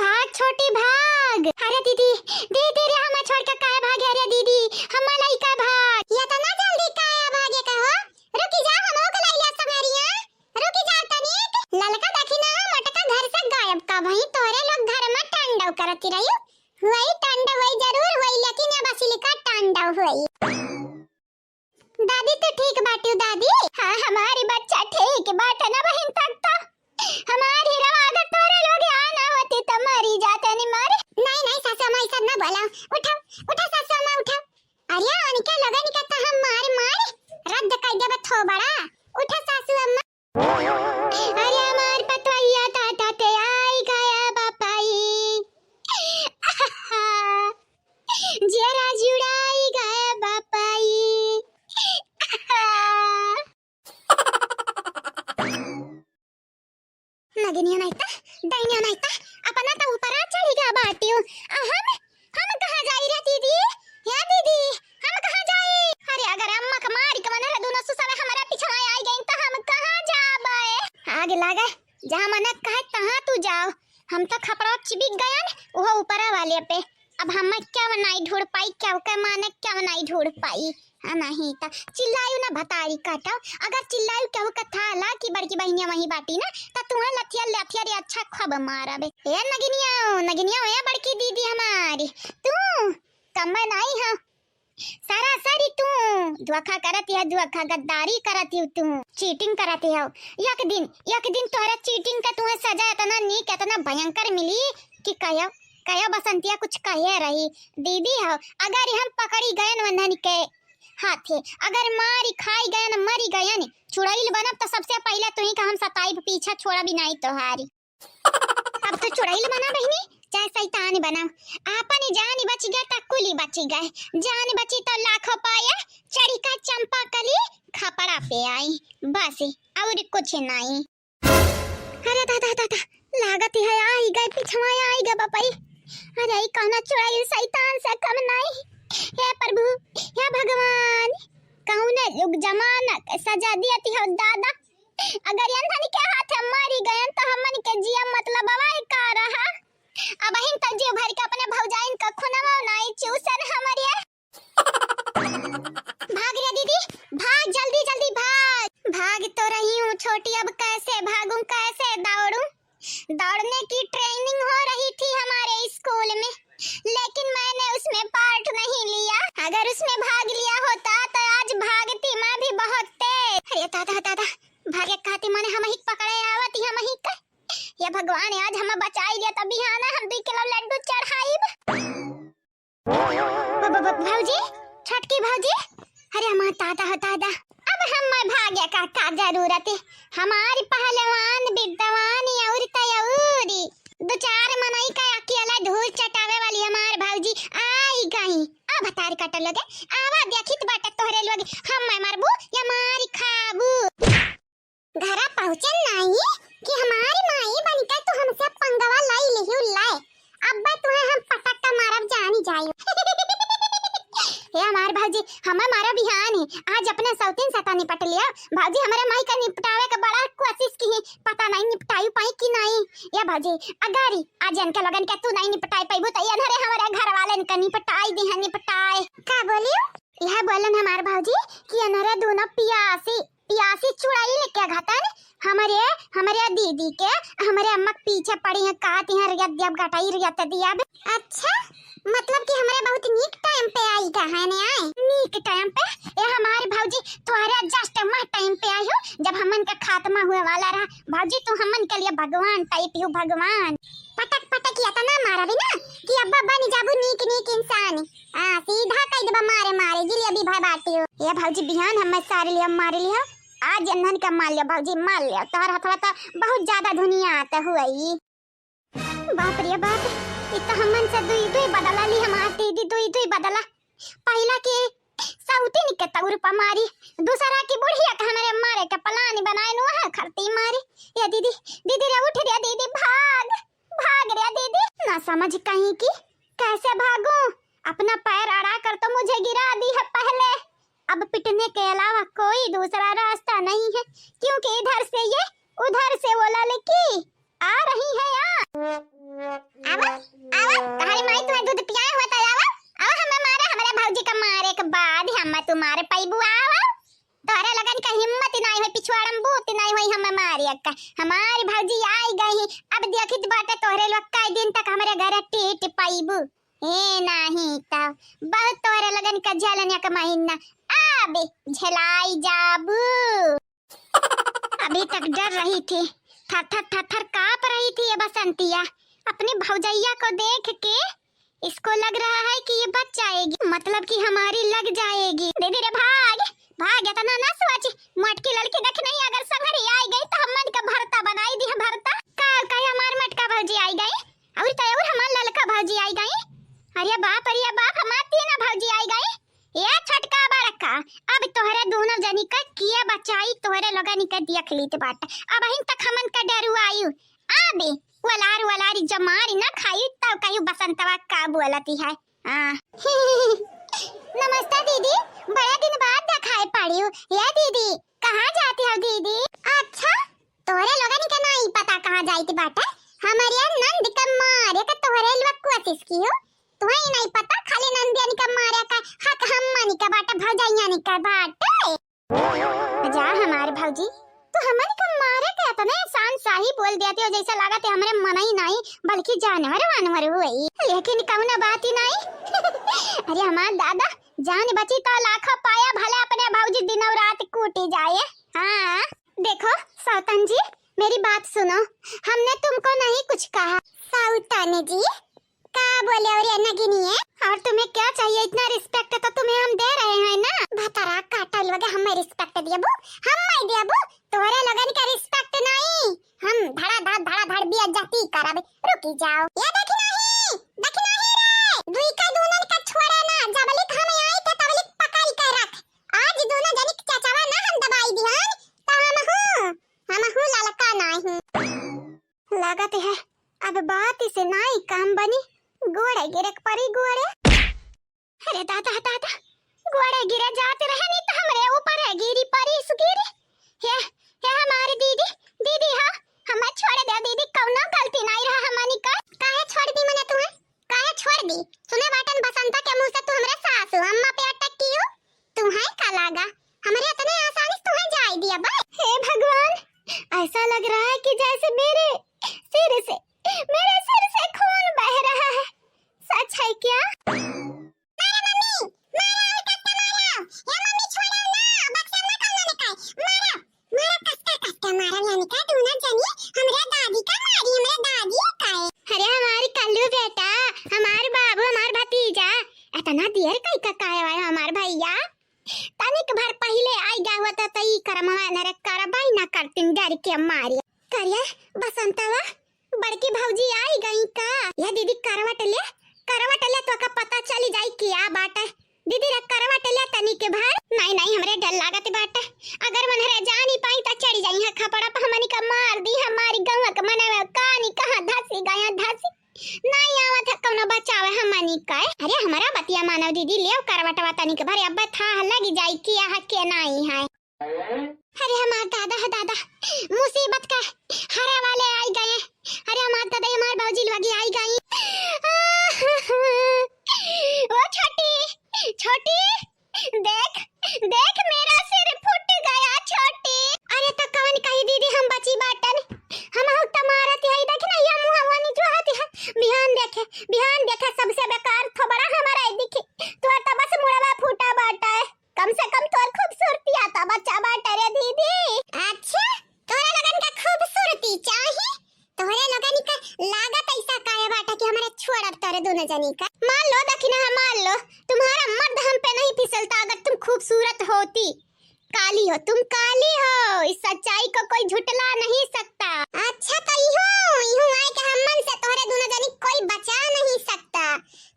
भाग छोटी भाग। अरे दीदी, दीदी रे, हमें छोड़ के काहे भागे रे दीदी? हमार लइका भाग। ये तो ना जल्दी काहे भागे का हो? रुकी जा, हम ओके लइला संगरिया। रुकी जा तनिक। ललका देखी ना, मटका घर से गायब का भई, तोरे लोग घर में टांडव करती रही। वही टांडव वही जरूर हुई, लेकिन ये बसिलिका टांडव हुई। दादी, तू ठीक बाटू दादी? हाँ, हमारी बच्चा ठीक बाटे ना बहिन, तक तो हमारी रवा अगर तोरे लोग यहाँ ना होती तो मरी जाते नहीं मारे। नहीं, नहीं, सासू अम्मा, ऐसा ना बोला। उठाओ, उठा सासू अम्मा, उठा। अरे, उनके लोगन का तो हम मार, मार रद्द कर देबे थोबड़ा। उठा सासू अम्मा। अरे हमार पतवैया ताता ते आई गया बापाई। जियरा जुड़ाई गया बापाई। नगिनिया नहीं ता, दैनिया नहीं ता, अपना तो ऊपरा चढ़ी गया बाटियो। आ हम, हम कहाँ जाई रे दीदी? या दीदी, हम कहाँ जाई? अरे अगर अम्मा का मारी के मनहरा दूनो सुसवे हमारा पिछवा आई गई तो हम कहाँ जाबे? आगे लागे, जहाँ मन कहे तहाँ तू जाओ। हम तो खपड़ा चिबिक गयन, वो ऊपरा वाले पे। अब हम क्या बनाई ढूंढ पाई, क्या के माने क्या बनाई ढूंढ पाई। हाँ, नहीं त चिल्लायु ना भतारी काटो। अगर चिल्लायु केहू के थाला कि बड़की बहिनिया वहीं बाटी ना, त तुम्हें लथिया लथिया रे अच्छा खूब मारबे। ए नगिनिया, नगिनिया, ए बड़की दीदी हमारी, तू कम नहीं हो। सरासरी तू धोखा करत है, धोखा गद्दारी करत है तू, cheating करत है। एक दिन, एक दिन तोहरा cheating का तुम्हें सजा इतना नीक, इतना भयंकर मिली कि कहो, कहो बसंतिया कुछ कहे रही। दीदी हो, अगर हम पकड़ी गयन वंधन के हाथे, अगर मारी खाई गयन, मरी गयन, चुड़ैल बनब तो सबसे पहले तुही का हम सताइब, पीछा छोड़ा भी नहीं तोहारी। अब तो चुड़ैल बना बहिनी, चाहे शैतान बना, आपन जान बच गया त कुली बच गए, जान बची तो लाखों पाए, चढ़ी का चंपा कली खपड़ा पे आई, बस और कुछ नहीं। अरे दादा, दादा, लागत है आई गए, पिछवा आई गए बपई। अरे ई कौना चुड़ैल शैतान से कम नहीं। हे प्रभु, हे भगवान, कौने युग जमाना के सजा दिया ती हो दादा। अगर यंधन के हाथ मारी गयन तो हमन के जिया मतलब अवाए का रहा। अब हिन तो जीव भर के अपने भौजाइन का खुनवा नाई चूसन हमरे। भाग रे दीदी, भाग, जल्दी जल्दी भाग। भाग तो रही हूँ छोटी, अब कैसे भागूं, कैसे दौड़ूं? दौड़ने की ट्रेनिंग हो रही थी हमारे स्कूल में, लेकिन मैंने उसमें पार्ट नहीं लिया। अगर उसमें भाग लिया होता तो आज भागती मैं भी बहुत तेज। अरे दादा दादा, भागे कहती मने हम ही पकड़े आवत, हम ही का। ये भगवान, आज हम बचाई लिया, तभी हाँ ना हम दुई किलो लड्डू चढ़ाइब। ब-, ब-, ब-, भौजी, छोटकी भौजी, अरे हमार दादा हो दादा, अब हम मैं भागे का का जरूरत है? हमारी पहलवान विद्वान और तयौरी दो चार मनई का अकेला धूल चटावे वाली हमार भौजी आई गई। अब तार कटल लोगे, आवा देखित बाटे तोहरे लोग, हम मैं मरबू या मारी खाबू। घरा पहुँचन नाई कि हमारी माई बनिके तू हमसे पंगवा लाई लिहियो लाए। अब्बे तुहे हम पटक के मारब जानी जायू। हे हमार भौजी, हमें मारा बिहान है, आज अपने सौतीन सता निपट लिया। भौजी हमरे माई का निपटावे का बड़ा कोशिश की है, पता नहीं निपटाई पाई कि नहीं। ये भौजी, अगर आज इनके लोगन के तू नहीं निपटाई पाईबू तो ये धरे हमारे घर वाले इनका निपटाई दी है, निपटाए। का बोलियो? यह बोलन हमार भौजी कि अनहरे दोनों पियासी, पियासी चुड़ैल के घतन हमरे, हमरे दीदी के, हमरे अम्मा के पीछे पड़ी हैं, कहती हैं, "रियत दियब गटाई, रियत दियब।" अच्छा, मतलब कि हमरे बहुत नीक टाइम पे आई का है ने आए? नीक टाइम पे? ए हमारी भौजी, तोहरे just मैं टाइम पे आई हूँ, जब हमन का खात्मा हुए वाला रहा। भौजी, तू हमन के लिए भगवान टाइप हो, भगवान। पटक पटक इतना मारबी ना कि अब्बा बन जाबू नीक नीक इंसान। हाँ, सीधा कह देबा मारे मारे, जिलेबी भाई बाटियो। ये भौजी बिहान हमें सार लिया, मार लिया। आज इन्हन का मार लिया भौजी, मार लिया। तोहर हथवा तो बहुत ज्यादा धुनिया आता हुआ ई। बाप रे बाप, ई तो हमन से दुई दुई बदला ली हमार दीदी, दुई दुई बदला। पहला के सौतीन के तौर पर मारी, दूसरा की बुढ़िया के हमरे मारे के plan बनाए नु वह खरती मारी। ये दीदी, दीदी रे उठ रे दीदी, भाग, भाग रे दीदी। ना समझ कहीं की कैसे भागूं, अपना पैर अड़ा कर तो मुझे गिरा दी है पहले। अब पिटने के अलावा कोई दूसरा रास्ता नहीं है, क्योंकि इधर से ये, उधर से वो ललकी आ रही है यार। आवा, आवा, तोहरी माई तुम्हें दूध पियाए हुआ था, आवा, आवा, हमें मारा, हमारे भौजी का मारे के बाद हम तुम्हारे पैबू, आवा। तोहरे लगन का हिम्मत नहीं हुई, पिछवाड़म बूत नहीं हुई हमें मारे का। हमारी भौजी आई गई, अब देखित बाटे तोहरे लोग कई दिन तक हमरे घर टीट पैबू। ए नाही त बहुत तोहरे लगन का झेलने का महीना आबे झेलाई जाबू। अभी तक डर रही थी, थर थर थर थर कांप रही थी ये बसंतिया। अपनी भौजैया को देख के इसको लग रहा है कि ये बच जाएगी, मतलब कि हमारी लग जाएगी। दीदी रे भाग, भाग, इतना ना सोच, मटकी ललकी देख नहीं, अगर संघरी आई गई तो हमन का भरता बनाई दी है, भरता। का कहे हमार मटका भौजी आई गई, और तो और हमार ललका भौजी आई गई। अरे बाप, अरे बाप, हमार तीन भौजी आई गई। ए छोटका बड़का, अब तोहरे दोनों जनी का किया बचाई, तोहरे लोगन के देख लीत बाटे। अबहिन तक हमन का डरुआयु। आबे, वलार वलारी जमारी ना खाई, तब कहियो बसंतवा का बोलती है। हाँ। नमस्ते दीदी, बड़े दिन बाद दिखाई पड़ियो। ये दीदी, कहाँ जाती हो दीदी? अच्छा, तोहरे लोगन के नाई पता कहाँ जाइत बाटे। हमरे नंद के मारे के तोहरे लोग कोशिश कियो। तुहे ही नहीं पता, खाली नंदियन के मारे का हक हमनी के बाटे, भौजैयन के बाटे। जा हमार भौजी, तू हमनी के मारे के इतने शान शाही बोल देती हो, जैसे लागत है हमरे मनई नहीं, बल्कि जानवर वानवर हुई। लेकिन कौनो बात ही नहीं। अरे हमार दादा, जान बची तो लाखों पाया, भले अपने भौजी दिनों रात कूटी जाए। हाँ, देखो सौतन जी, मेरी बात सुनो, हमने तुमको नहीं कुछ कहा। सौतन जी, का बोले और ये नगिनिये? और तुम्हें क्या चाहिए? इतना respect तो तुम्हें हम दे रहे हैं ना। भतरा काटल वगे हमें respect दियबू, हम नहीं दियबू, तोहरे लोगन के respect नहीं। हम धड़ा धड़ धड़ा धड़ बेइज्जती करब। रुकी जाओ। ये देखी नहीं, देखी नहीं रे, दुई का दूनन का छोड़े ना, जबलिक हम आई थे तबलिक पकड़ के रख। आज दोनों जनिक चचवा ना हम दबाई दिहन, तो हम हूँ, हम हूँ ललका नहीं। लागत है अब बात से नाई काम बनी, गोड़े गिरक परी गोड़े। अरे दादा, दादा, गोड़े गिरे जात रहनी त हमरे ऊपर है गिरी परी सुगिरी। हे, हे हमारी दीदी, दीदी हो, हमें छोड़ दे दीदी, कौनो गलती नहीं रहा हमनी का। काहे छोड़ दी मने तुम्हें? काहे छोड़ दी? सुने बाटन बसंता के मुंह से तू हमरे सासू अम्मा पे अटक की हो। तुम्हें का लागा? हमरे इतने आसानी से तुम्हें जाए दिया बे? हे भगवान, ऐसा लग रहा है कि जैसे मेरे सिर से, मेरे सिर से खून बह रहा है। सच है क्या? मारा मम्मी, मारा और कस के मारा। ए मम्मी छोड़ो ना, बक्सा ना खाना ने खाए। मारा, मारा कस के, कस के मारा यानी का दूना जनी, हमरे दादी का मारी, हमरे दादी का है। अरे हमारी कल्लू बेटा, हमार बाबू, हमार भतीजा, इतना देर कई का काहे आए हमार भैया? तनिक भर पहिले आई गा होता त ई करमवा नरे करबाई ना करतिन डर के मारे। करिया बसंतवा, बड़की भौजी आई गई का? या दीदी करवट ले, करवट ले, तोका पता चली जाई क्या बाटे। दीदी रे करवट ले तनी के भर। नहीं, नहीं, हमरे डर लागत बाटे। अगर मनहरे जानी पाई त चढ़ी जाई है खपड़ा पे हमनी का मार दी, हमारी गौवा के मनवा कानी कहाँ धसी गया धसी। नहीं आवत है कौनो बचावे हमनी का। अरे हमारा बतिया मानव दीदी, लेव करवटवा तनी के भर, अब था लगी जाई कि यह के नहीं है। अरे हमार दादा है दादा, मुसीबत का हरे वाले आई गए। अरे हमार दादा, हमार बाबूजी लोग आई गई। ओ छोटी, छोटी, देख, देख मेरा सिर फूट गया छोटी। अरे तो कवन कही दीदी हम बची बाटन, हम हक त मारत है, देख ना ये मुहवा नी जो हाथ है। बिहान देखे, बिहान देखे सबसे बेकार थोबड़ा हमारा ही दिखी। तोर तो बस मुड़वा फूटा बाटा है। कम से कम तोर खूबसूरती आता बच्चा बाटे रे दीदी। अच्छा, तोरे लोगन का खूबसूरती चाही? तोरे लोगन का लागत ऐसा काहे बाटे कि हमरे छोड़ब तोरे दोनों जनी का? मार लो दखिना, मार लो, तुम्हारा मर्द हम पे नहीं फिसलता अगर तुम खूबसूरत होती। काली हो तुम, काली हो, इस सच्चाई को कोई झुटला नहीं सकता। अच्छा तो इहू, इहू आए के हमन से तोहरे दोनों जनी कोई बचा नहीं सकता।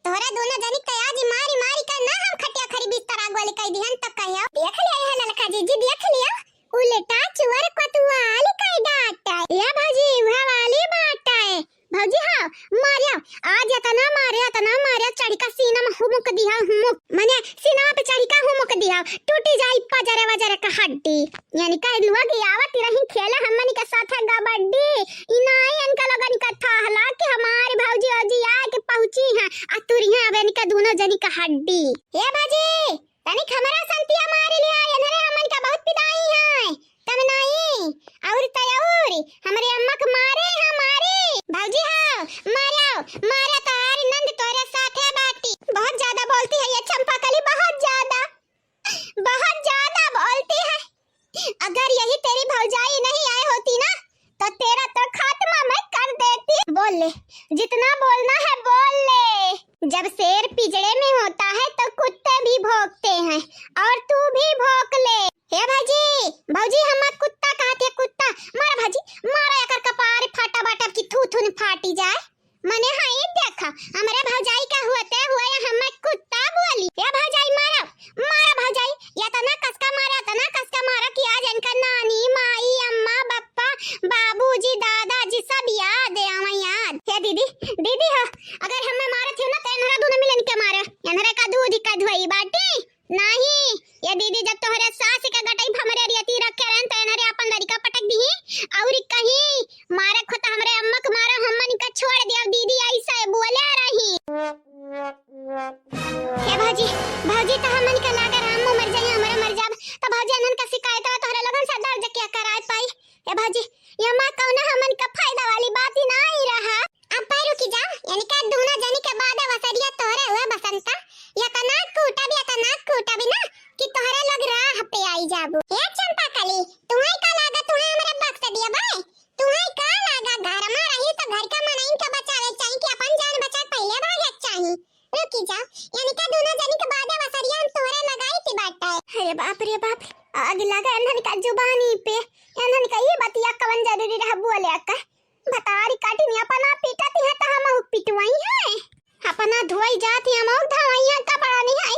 तोहरे दोनों जनी के आज मारी मारी के ना हम खटिया खरी बिस्तर आग वाली कह दिहन त कहियो। देख लिया यह ललका जीजी, देख लिया, उल्टा चुअर कोतवाल कह डाटा। या भौजी, उहा वाली बाटा है। भौजी हाँ, मारिया, आज इतना मारिया, इतना मारिया, चढ़ी का सीना में हुमुक दिया, हुमुक, मने सीना पे चढ़ी का हुमुक दिया, टूटी जाई पजरे वजरे का हड्डी। यानी कह लुआ कि आवत रही खेले हमनी के साथ कबड्डी, ई नाई इनका लोगन का थाहला कि हमारी भौजी औजी आए के पहुंची हैं, आ तुरिया अब इनका दोनों जनी का हड्डी। ए भौजी, तनिक हमरा संतिया मार लिया, एनहरे हमन का बहुत पिदाई है। तब नहीं, और तो और, हमरे अम्मा के मारे हैं, मारे। भौजी हो, मारो, मारो, तोहारी नंद तोरे साथे बाटी। बहुत ज्यादा बोलती है ये चंपा कली, बहुत ज्यादा, बहुत ज्यादा बोलती है। अगर यही तेरी भौजाई नहीं आए होती ना, तो तेरा तो खात्मा मैं कर देती। बोल ले, जितना बोलना है बोल ले। जब शेर पिजड़े में होता है तो कुत्ते भी भौंकते हैं, और तू भी भौंक ले। हे भौजी, भौजी हम कुत्ता कहते हैं, कुत्ता। मारा भौजी, मारा एकर कपार फाटा बाटा की थू थू न फाटी जाए। मने हाँ, ई देखा, हमरे भौजाई का हुअते हुए हमें कुत्ता बोली। ए भौजाई, मारा, मारा भौजाई, इतना कसका मारा, इतना कसका मारा कि आज इनका नानी, माई, अम्मा, बप्पा, बाबूजी, दादाजी सब याद आवे याद। हे दीदी, दीदी हो, अगर हमें मारत हो ना, तो इनहरा दोनों मिलन के मारे। इनहरा का दूध का धोई बाटी। नहीं, ये दीदी जब तोहरे सास के गटई हमरे रियती रखे रहन, तो इनहरे अपन लड़का पटक दी। और कहीं मारे खुद हमरे अम्मा के मारो, हमन का छोड़ दिया, दीदी ऐसे बोले रही। हे भौजी, भौजी तो हमन का लागे राम मर जाए, हमरे मर जाब, तो भौजी इन्हन का शिकायत तोहरे लोगन से दर्ज क्या कराए पाई? हे भौजी, ये माँ कौनो हमन का फायदा वाली बात ही ना ही रहा। अब भाई रुकी जाओ, इनका दोनों जनी के बाद वसरिया तोहरे हुए बसंता, इतना कूटा भी, इतना कूटा भी ना कि तोहरे लोग राह पे आई जाबू। ए चंपा कली, तुम्हें का लागा, तुम्हें हमरे बख्श दिया भाई? तुम्हें का लागा, घर में रही तो घर का मनइन के बचावे के चाही कि अपन जान बचा के पहले भागे के चाही? रुकी जाओ, इनका दोनों जनी के बाद वसरिया हम तोहरे लगाई थी बाटे। अरे बाप रे बाप, आग लगा इन्हन का जुबानी पे, इन्हन का ये बतिया कवन जरूरी रहा बोले का? भतारी काटी में अपना पीटत है तो हम पिटवाई है। अपना धोई जात है, हम धोई है, कपड़ा नहीं है।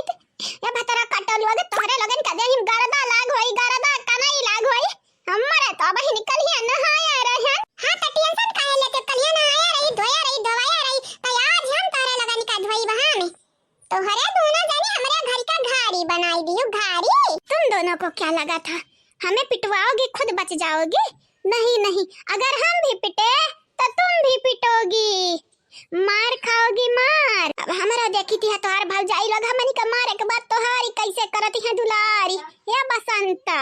ये भतरा कटल लोग तोहरे लोगन का देहिम गरदा लाग होई, गरदा कनाई लाग होई। हमरे तो अबही निकलिया नहाया रहे। हाँ, तो टेंशन काहे लेते? कलिया नहाया रही, धोया रही, धोवाया रही, तो आज हम तोहरे लोगन का धोई बहा में। तोहरे दोनों जनी क्या लगा था, हमें पिटवाओगी, खुद बच जाओगी? नहीं, नहीं, अगर हम भी पिटे, तो तुम भी पिटोगी, मार खाओगी, मार। अब हमरा देखी थी तोहार भौजाई लोग, हमनी का मारे के बाद तोहारी कैसे करती हैं दुलारी, या बसंता।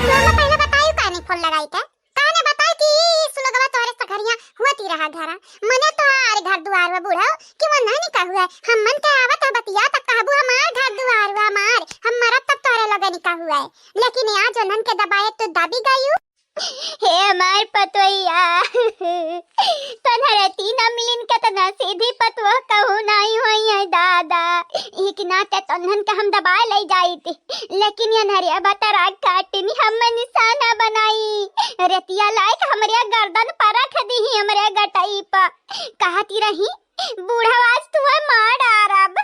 तोहरा पहिले बताई काहे नहीं फोन लगाई के? काहे नहीं बताई कि ई सुलगवा तोहरे सगरिया हुआ ती रहा घरा? मने तोहार घर दुआर बा बूढ़ा कि वो नहीं का हुआ? हम मन के आवत है बतिया त कहबू हमार घर दुआर बा हमार, हम मरब तब तोहरे लगे नहीं का हुआ है। लेकिन आज उन्हन के दबाए तो दबी गयू। हे हमार पतोहिया, तोहरे तीन मिलिन के तना सीधी पतोह कहू नहीं होई है दादा। ई के नाते तोन्हन के हम दबाए ले जाई थी, लेकिन ये नरिया बतरा काटिनी हम निशाना बनाई। रेतिया लायक हमरे गर्दन पर रख दीही हमरे गटई पर। कहती रही, "बूढ़ा आज तू मार डारब।"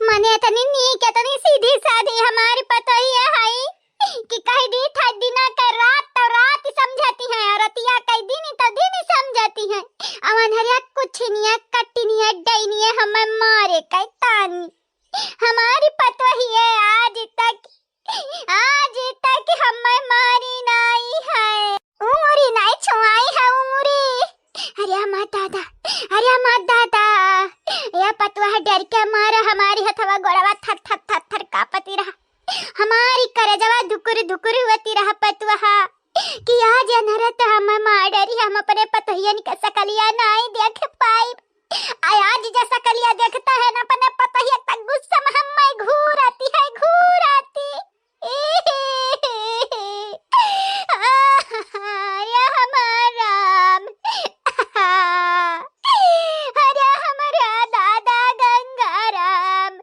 मने इतनी नीक, इतनी सीधी साधी हमारी पतोहिया है कि कह दी था दिना के रात तो रात ही समझती है, और रतिया कह दिन तो दिन ही समझती है। अब अनहरिया कुछ नहीं है, कट्टी नहीं है, डई नहीं है, हमें मारे के तानी। हमारी पतोहिया आज तक, आज तक हमें मारी नहीं है, उंगरी नहीं छुआई है, उंगरी। अरे हमार दादा, अरे हमार दादा, या पतोह डर के मारे हमारी हथवा गोड़वा थर थर थर थर कांपती रहा, हमारी करेजवा धुकुर धुकुर होती रहा पतोह कि आज अनहरे तो हमें मार डरी, हम अपने पतोहियन के सकलिया नहीं देख पाई। आ आज जे सकलिया देखता है ना अपने पतोहिया, तक गुस्सा में हमें घूर आती है, घूर आती। अरे हमार राम, अरे हमारा दादा गंगाराम।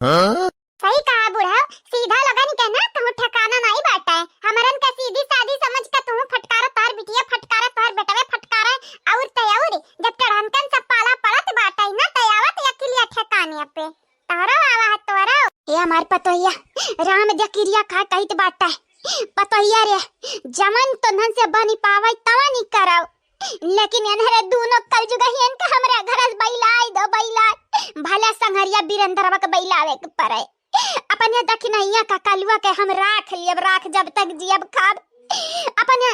हाँ? सही कहा बूढ़ा, सीधा लोगन के ना कहूँ ठिकाना नहीं बाटे। हमरन के सीधी सादी समझ के तू फटकारा, तोहर बिटिया फटकारा, तोहर बेटवे फटकारा, और ते और जब टढ़नकन सब पाला पड़त बाटे ना, ते आवत अकिलिया ठिकाने पे। तोहरो आवा है, तोहरो। ए हमार पतोहिया, राम दे किरिया खा कहित बाटे। पतोहिया रे, जवन तोन्हन से बनी पावे, तवन ही करव। लेकिन एनहरे दूनो कलजुगहियन के हमरा घर से बैलाई दो, बैलाई। भले संघरिया बीरेंद्रवा के बैलावे के पड़े। अपने दखिनैया का कलुआ के हम राख लियब, राख जब तक जियब खाब। अपने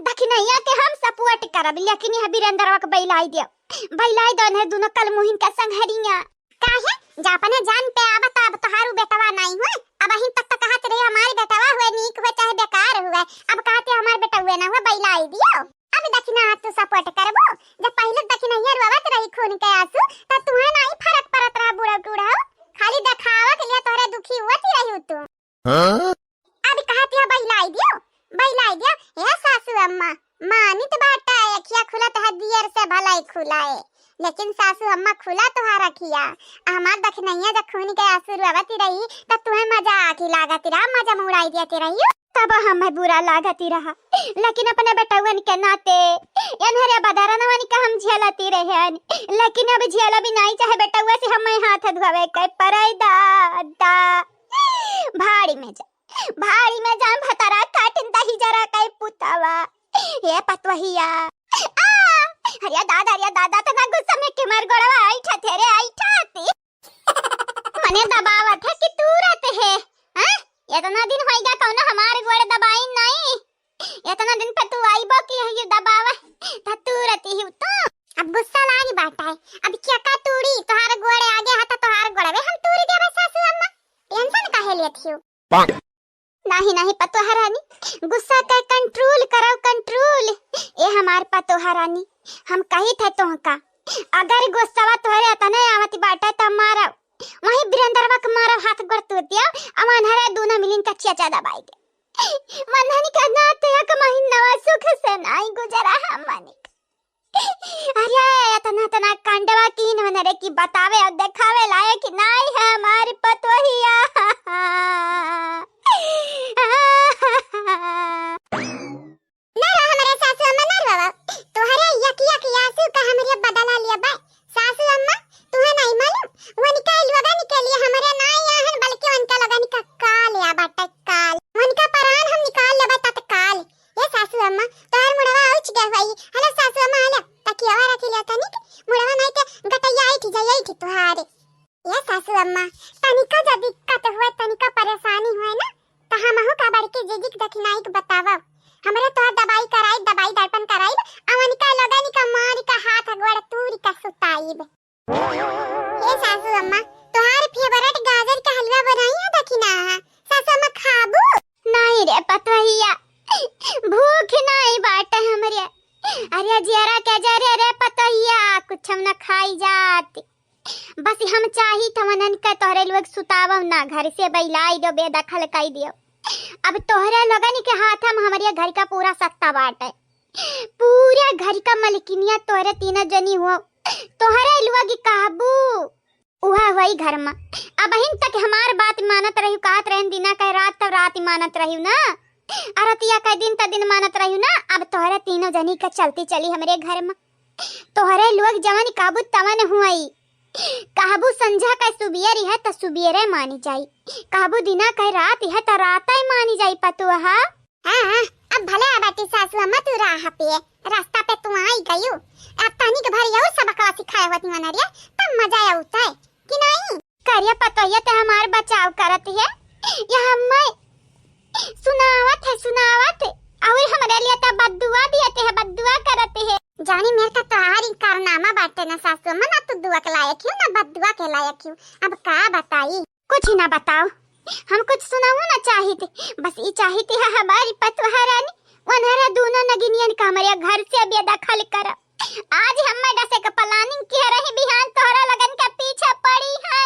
दखिनैया के हम support करब, लेकिन यह बीरेंद्रवा के बैलाई दियब। बैलाई दो एनहरे दूनो कलमुहिन का संघरिया। काहे? जा अपने जान पे आवा त अब तोहारू बेटवा नाई हुए। अबहिन तक त कहत रही हमार बेटवा हुए, नीक हुए चाहे बेकार हुए। अब कहत है हमार बेटवा ना हुए, बैलाई दियो। अब दखिना हाथ तू support करबो? जब पहिले दखिनैया रोवत रही खून के आंसू, त तुहे नाई फरक पड़त रहा बूढ़ा टूढ़ा। खाली देखावा के लिए तोहरे दुखी हुआ थी रही तू। हाँ? अब कहत है बैलाई दियो, बैलाई दियो। हे सासू अम्मा, मानित बाटा अखिया खुलत है दियर से भलाई खुलाए, लेकिन सासू अम्मा खुला तोहार अखिया। हमार दखिनैया जब खून के आंसू रोवती रही, त तुहे मजाक ही लागत रहा, मजा में उड़ाई देती रही। तब हमें बुरा लागती रहा, लेकिन अपने बेटउअन के नाते एनहरे बदरनवन के हम झेलती रहन, लेकिन अब झेला भी नहीं चाहे बेटउआ से हमें हाथ धोवे के पड़े दादा। भाड़ी में जा, भाड़ी में जाम भतरा काटिन दही जरा के पुतावा। ए पतोहिया। आ! अरे दादा, अरे दादा, तना गुस्सा में के मार गोड़वा ऐठा थे रे, ऐठा थे। मने दबावत है कि तूरत है? हाँ? इतना दिन होइगा कौनो हमार गोड़ दबाई नहीं। इतना दिन पे तू आईबो कि ये दबावा, त तूरती ही तो। अब गुस्सा लाग बाटा है। अब क्या का तूड़ी, तोहार गोड़ आगे है त तोहार गोड़वे हम तूरी देबे सासू अम्मा। Tension काहे लेत हियो? नहीं, नहीं, पतोह रानी, गुस्सा के control करो, control। ए हमार पतोह रानी, हम कही थे तोहका, अगर गुस्सावा तोहरे अतने आवत बाटे त मारो, वहीं बीरेंद्रवा के मारो, हाथ गोड़ तोड़ दियो, अब अनहरे दूनो मिलिन का चेचा दबाई दे। मनहनी का नाते एक महीनवा सुख से नाई गुजरा हमनी। अरे, इतना, इतना कांडवा कीन होने रे कि बतावे और देखावे लायक नाई है हमारी पतोहिया। ना रो हमरे सासू अम्मा, ना रो। तोहरे यक यक आंसू का हमरे बदला लिया बा। सासू अम्मा, तुहे नहीं मालूम? वनिका लोगन के लिए हमरे नाई आहन, बल्कि वनिका लोगन का काल या बाटे काल। वनिका परान हम निकाल लेबे तत्काल। ए सासू अम्मा, तोहार मुड़वा उछ गए हुई। हेलो सासू अम्मा, हेलो। तकियावा रखी लिया तनिक। मुड़वा नहीं ते गटैया ऐठी जाई, ऐठी तोहारे। दखिनाई के बतावा, हमरे तोहार दवाई कराई, दवाई दर्पण कराई, अवनिका लोगन का मारी का हाथ गोड़ तूरी का सुताईब। ए सासू अम्मा, तोहार फेवरेट गाजर का हलवा बनाई है दखिना, सासू अम्मा खाबू? नहीं रे पतोहिया, भूख नहीं बाटे हमरे। अरे जियरा के जरे रे पतोहिया, कुछ हम न खाई जात। बस हम चाही त वनन के तोहरे लोग सुतावो ना, घर से बैलाई दो, बेदखल कई दियो। अब तोहरे लोगन के हाथ में हमरे घर का पूरा सत्ता बाटे, पूरा घर का मलकिनिया तोहरे तीनों जनी हो, तोहरे लोग कहबू उहा होई घर में। अबहिन तक हमार बात मानत रही, कहत रहन दिना कहे रात, तब रात ही मानत रही ना, अरतिया कहे दिन, तब दिन मानत रही ना। अब तोहरे तीनों जनी के चलती चली हमरे घर में। तोहरे लोग जवन कहबू तवन हुई। कहबू संझा के सुबियर है त सुबियरे मानी जाई, कहबू दिना के रात है त रात ही मानी जाई पतोहा। हाँ, हाँ, अब भले आ बाटी सासू अम्मा तू राह पे, रास्ता पे तू आई गयू। अब तनिक भर यऊ सबकवा सिखाए होती मनरिया, तब मजा आवता है कि नहीं? करिया पतोहिया ते हमार बचाव करत है, या हम्मे सुनावत है, सुनावत है, और हमरे लिए तो बद्दुआ दियत है, बद्दुआ करत है। जानी मेर का तोहार ई कारनामा बाटे ना सासू अम्मा, ना तू दुआ के लायक हियो, ना बद्दुआ के लायक हियो। अब का बताई? कुछ ही ना बताओ, हम कुछ सुनाऊ ना चाहित, बस ई चाहित है हमारी पतोहा रानी, उन्हरा दोनों नगिनियन का हमरे घर से बेदखल कर। आज हम्मे डसे के planning किया रही, बिहान तोहरा लगन के पीछे पड़ी है।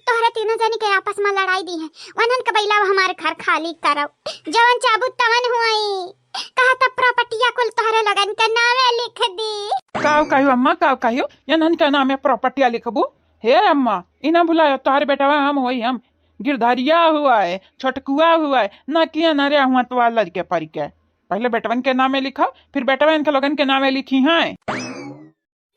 तोहरे तीनों जनी के आपस में लड़ाई दी है, वनन के बैलाव हमारे घर खाली करव, जवन चाबू तवन हुई। कहा त प्रॉपर्टिया कुल तोहरे लगन के नावे लिख दी। काव कहियो अम्मा, काव कहियो, यनन के नामे प्रॉपर्टिया लिखबू? हे अम्मा, इना भुलायो, तोहरे बेटवा हम होई, हम गिरधरिया हुआ है, छोटकुआ हुआ है, ना किया ना रे हुआ तो लड़के परी के। पहले बेटवन के नामे लिखा, फिर बेटवन के लोगन के नामे लिखी हैं।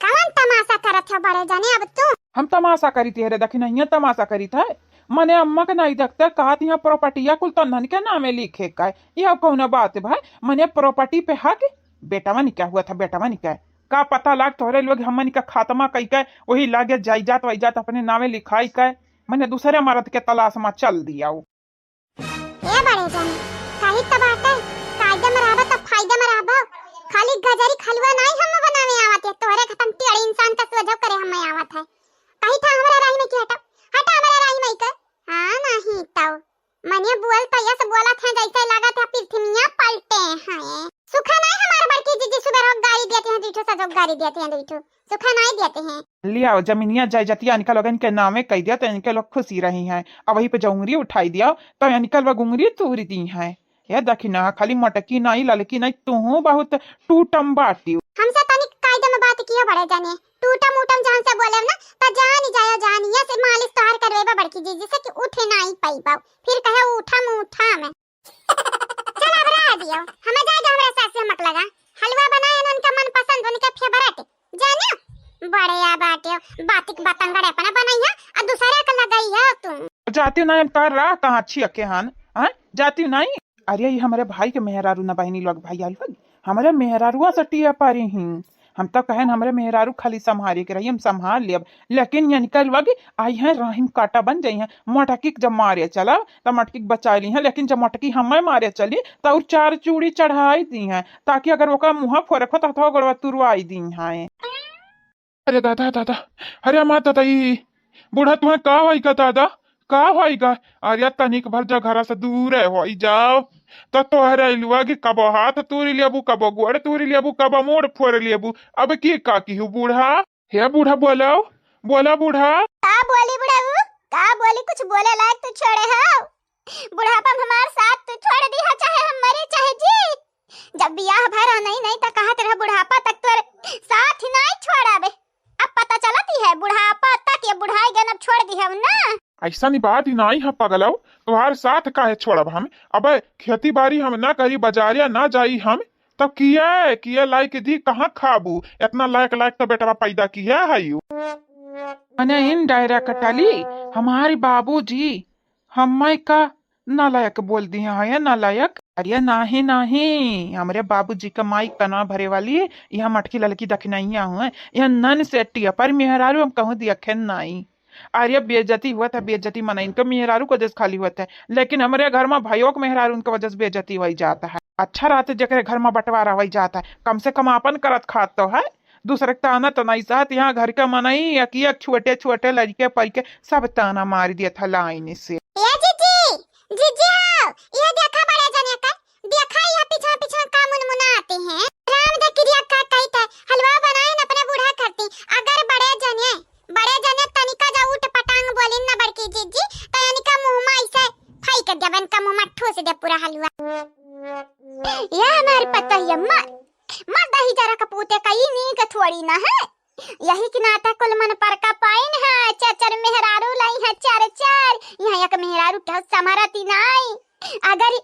कवन तमाशा करत हो बड़े जने अब तू? हम तमाशा करी थी, अरे दखिना, हियाँ तमाशा करी था। मने अम्मा के नहीं देखते, कहा थी यहाँ प्रॉपर्टिया कुल तन्हन के नामे लिखे का है। यह कौन बात भाई? मने प्रॉपर्टी पे हक बेटवन क्या हुआ था, बेटवन क्या? का पता लाग तोहरे लोग हमन का खात्मा कई के, वही लागे जायजात वायजात अपने नामे लिखाई के। मने दूसरे मर्द के तलाश में चल दिया। ए बड़े जन, कही त बाटे, कायदे में रहबो त फायदे में रहबो। खाली गजरी खलुआ नाई हम बनावे आवत है, तोहरे खतम टेढ़ इंसान का सोझो करे हमें आवत है। कही था हमरा राही में कि हटा, हटा हमरा राही में के। हाँ, नहीं तो। मने बोल तो यस बोलत है जैसे लागत है पृथ्विया पलटे हैं। सुखा नाई हमार बड़की जीजी सुबह रोक गाड़ी देते हैं, दूठो सजोक गाड़ी देते हैं, दूठो सुखा नाई देते हैं। लियाओ, जमीनिया जायजतिया इनका लोगन के नामे कई दिया, तो इनके लोग खुशी रही हैं। अब वहीं पे जो उंगली उठाई दिया, तो इनका लोग उंगली तूरी दी हैं। ये दखिना, खाली मटकी नाई, ललकी नाई, तुहू बहुत टूटम बाटियो। हमसे तनिक कायदे में बात कियो बड़े जने। टूटम उटम जहन से बोले ना, तो जानी जायो, जानिए से मालिश तोहार करवेबा बड़की जीजी से कि उठे नाई पाइबा। फिर कहे उठम उठम। चल अब रह दियो, हमें जाए दो, हमरा सास से मत लगा। हलवा बनाए हैं उनका मनपसंद, उनके फेवरेट। जानियो, बड़े या बाटे, बातिक बतंगड़ अपना बनाई है, और दूसरे का लगाई है तुम। जाती नहीं, हम तार राह कहाँ छिया के हन, हैं? जाती नहीं। अरे, ये हमारे भाई के मेहरारू ना बहिनी लोग, भाई आलू लोग, हमारे मेहरारुआ से टिया पारी ही। हम तो कहन हमरे मेहरारू खाली संभारे के रही, हम संभाल लेब, लेकिन यनिका लोग आई हैं राहिम काटा बन जाई हैं। मटकी के जब मारे चला त मटकी के बचा ली हैं, लेकिन जब मटकी हमें मारे चली त और चार चूड़ी चढ़ाई दी हैं, ताकि अगर ओका मुँह फोरक हो त हथवा गोड़वा तुरवाई दी हैं। अरे दादा, दादा, अरे हमार दादा, ई बूढ़ा तुहे का होई का दादा, का होई का? अरे तनिक भर जा घरा से दूर होई जाओ, त तोहरे लोग कबो हाथ तूरी लेबू, कबो गोड़ तूरी लेबू, कबो मूड़ फोड़ लेबू। अब की का किहू बूढ़ा? हे बूढ़ा, बोलो, बोलो बूढ़ा। का बोली बुढ़ऊ? का बोली? कुछ बोले लायक तो छोड़े हो। बुढ़ापा में हमार साथ तू छोड़ दिहा, चाहे हम मरे चाहे जी। जब बियाह भरा नहीं नहीं त कहत रह बुढ़ापा तक तोर साथ नहीं छोड़बे। अब पता चलती है बुढ़ापा तक, ये बुढ़ाई गन अब छोड़ दिहा ना। ऐसा नहीं बात ही नहीं है पगलऊ, तोहार साथ काहे छोड़ब हम? अबे खेती बाड़ी हम ना करी, बाजारिया ना जाई हम, तब किए, किए लाई के दी कहाँ खाबू? इतना लायक लायक तो बेटवा पैदा किए है यू। मने indirectly हमारे बाबूजी हमें का नालायक बोल दिए हैं, नालायक। अरे नाही, नाही, हमरे बाबूजी का माई कना भरे वाली, यह मटकी ललकी दखिनैया हुए, यह नन से टिया पर मेहरारू हम कहूँ दियखे नाई। अरे, बेइज्जती हुआ था, बेइज्जती मनइन के मेहरारू के वजह से खाली हुआ था, लेकिन हमरे घर में भइयो के मेहरारू उनके वजह से बेइज्जती होई जाता है। अच्छा रहते जेकरे घर में बंटवारा होई जाता है, कम से कम आपन करत खात तो है। दूसरे के ताना तो नहीं सहत, यहाँ घर के मनई एक एक छोटे छोटे लड़के परिके सब ताना मार दिया था लाइन से। ए जीजी, जीजी हो, ये देखा बड़े जने का, देखा यह पीछा पीछा का मुनमुनाते हैं। राम दे क्रिया का कही थे, हलवा बनाए न अपने बूढ़ा करती। अगर बड़े जने, बड़े जने तनिका जा उठ पटांग बोलिन न बड़की जीजी, तो इनका मुंह में ऐसे फेंक देबे, इनका मुंह में ठूस दे पूरा हलवा। ये हमार पतोहिया मर, मर दही जरा कपूते कई नीक थोड़ी ना है। यही के नाते कुल मन पर का पाइन है, चार चार मेहरारू लाई है, चार चार। यहाँ एक मेहरारू के समरती नाई। अगर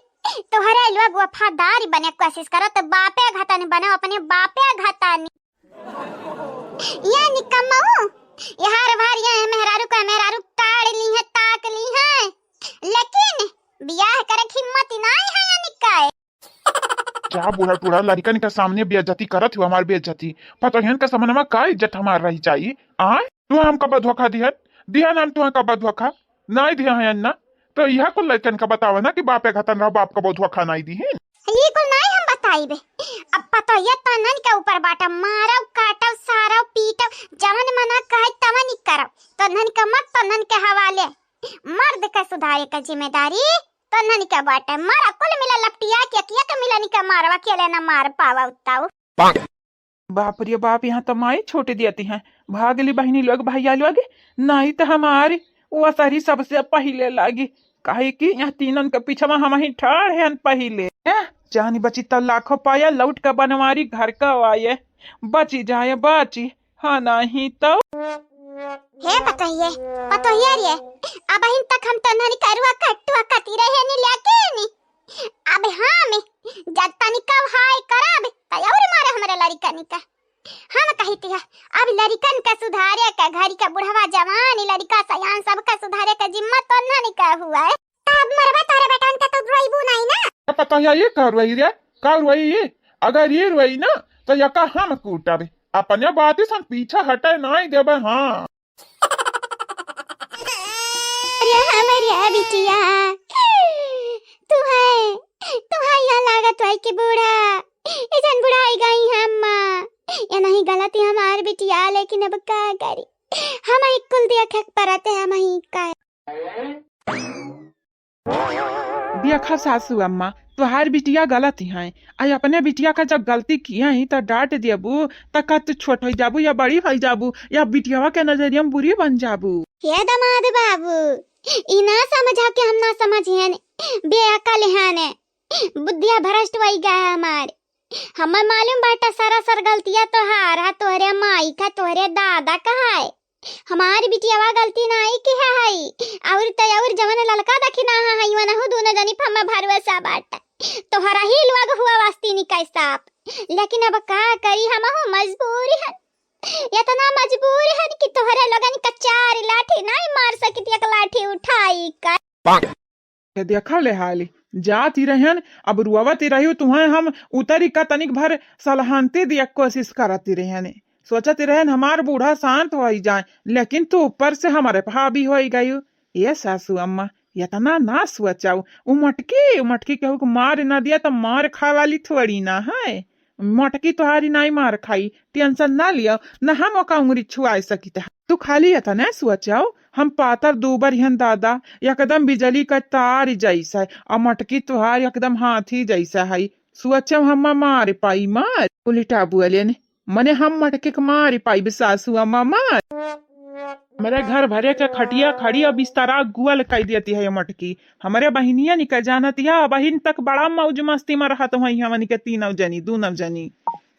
तोहरे लोग वफादार बने कोशिश करो तो बापे घतन बनो, अपने बापे घतन। ये निकम्मऊ, यार भार ये मेहरारू का मेहरारू ताड़ ली है, ताक ली है, लेकिन बियाह करे के हिम्मत ही नाई है या निकाय। क्या बूढ़ा टूढ़ा लड़िकन के सामने बेइज्जती करत हुआ, हमार बेइज्जती। पतोहियन के सामने में का इज्जत हमार रह जाई? आय, तू हमका बा धोखा दिहन, दिहन हम तुहा का बा धोखा, नाई दिया है ना। तो यह कुल लड़िकन का बतावा ना कि बापे घतन रहो, बाप का बा धोखा नाई दिहन। ये कुल नाई हम बताइबे। अब पतोहिया तनन के ऊपर बाटा, मारव, काटव, सारव, पीटव, जवन मना कहे तवन ही करव। तनन के मत, तनन के हवाले। मर्द के सुधारे का जिम्मेदारी तनन के बाटे। मारा कुल मिला लपटिया के, किया के मिला निका मारवा, अकेले ना मार पावा उताऊ। बाप रे बाप, यहाँ तो माई छोट दियती हैं। भाग ली बहिनी लोग, भैया लोग, नाई तो हमारी वो असरी सबसे पहिले लागी, काहे कि यहाँ तीनन के पीछे में हम ही ठाड़ हैं पहिले। हैं? जानी बची तो लाखों पाया, लौट का बनवारी घर का आए, बची जाए बची, हाँ नहीं तो। हे पतोहिए, पतोहिए रे, अबहिन तक हम तन्हनी करुआ कट्टुआ कती रहे नी लेके नी। अब हम जब तनी कब हाय करब, त और मारे हमरे लड़िकन का। हम कहित है, अब लड़िकन का सुधारे का, घरी का बुढ़वा जवान, लड़िका सयान सबका सुधारे का जिम्मा तन्हनी का हुआ है। त अब मरबा तोहरे बेटन का तो रोइबू नहीं ना? अब पतोहिया ये का रोई रे, का रोई ये? अगर ये रोई ना, तो यका हम कूटब। अपने बाती सन पीछा हटे नाई देबे, हाँ। अरे हमरे बिटिया, तू है, तू है यहाँ लागत है कि बूढ़ा, ऐसन बुढ़ाई गई है अम्मा। ये नहीं गलती हमार बिटिया, लेकिन अब का करी, हम ही कुल देखे के परत है, हम ही का। देखा सासू अम्मा, तोहार बिटिया गलत ही हैं, आ अपने बिटिया का जब गलती किया ही तो डांट देबू, तो का तू छोट हो जाबू या बड़ी हो जाबू या बिटियावा के नजरिया में बुरी बन जाबू? हे दामाद बाबू, ई ना समझा कि हम ना समझियन, बेअकल हन, बुद्धिया भ्रष्ट वही गया हमार। हमें मालूम बाटा सरासर गलतिया तोहार है, तोहरे माई का, तोहरे दादा का है। हमार बिटियावा गलती नाई किहे हई, और त और जवन ललका दखिना है, हई वनहु दोनों जनी पर हम्मे भरोसा बाटे। तोहरा ही लोग हुआ वास्ती निकाय साफ, लेकिन अब का करी, हमहु मजबूर हन, इतना मजबूर हन कि तोहरे लोगन का चार लाठी नाई मार सकित, एक लाठी उठाई का। के देखा ले हाली, जात ही रहन, अब रुआवत ही रही, तुहें हम उतरी का तनिक भर सलहानती दिया कोशिश करत ही रहन, सोचत ही रहन हमार बूढ़ा शांत होई जाए, लेकिन तू ऊपर से हमारे पे हावी होई गयू। ए सासू अम्मा, इतना ना सोचाऊ, उ मटकी, उ मटकी केहू के मार ना दिया तो मार खाए वाली थोड़ी ना है। मटकी तोहारी नाई मार खाई, tension ना लियो, ना हम ओका उंगरी छुआए सकित है। तू खाली इतने सोचो, हम पातर दूबर हन दादा, एकदम बिजली का तार जैसा है, और मटकी तोहार एकदम हाथी जैसा है। सोचो हम मार पाई मार, उल्टा बोले ने, मने हम मटकी के मार पाई सासू अम्मा मार। हमरे घर भरे के खटिया खड़ी और बिस्तरा गुअल कई देती है ये मटकी। हमरे बहिनिया निकल जानत या, बहिन तक बड़ा मौज मस्ती में रहत हुई हमन के तीनों जनी, दोनों जनी।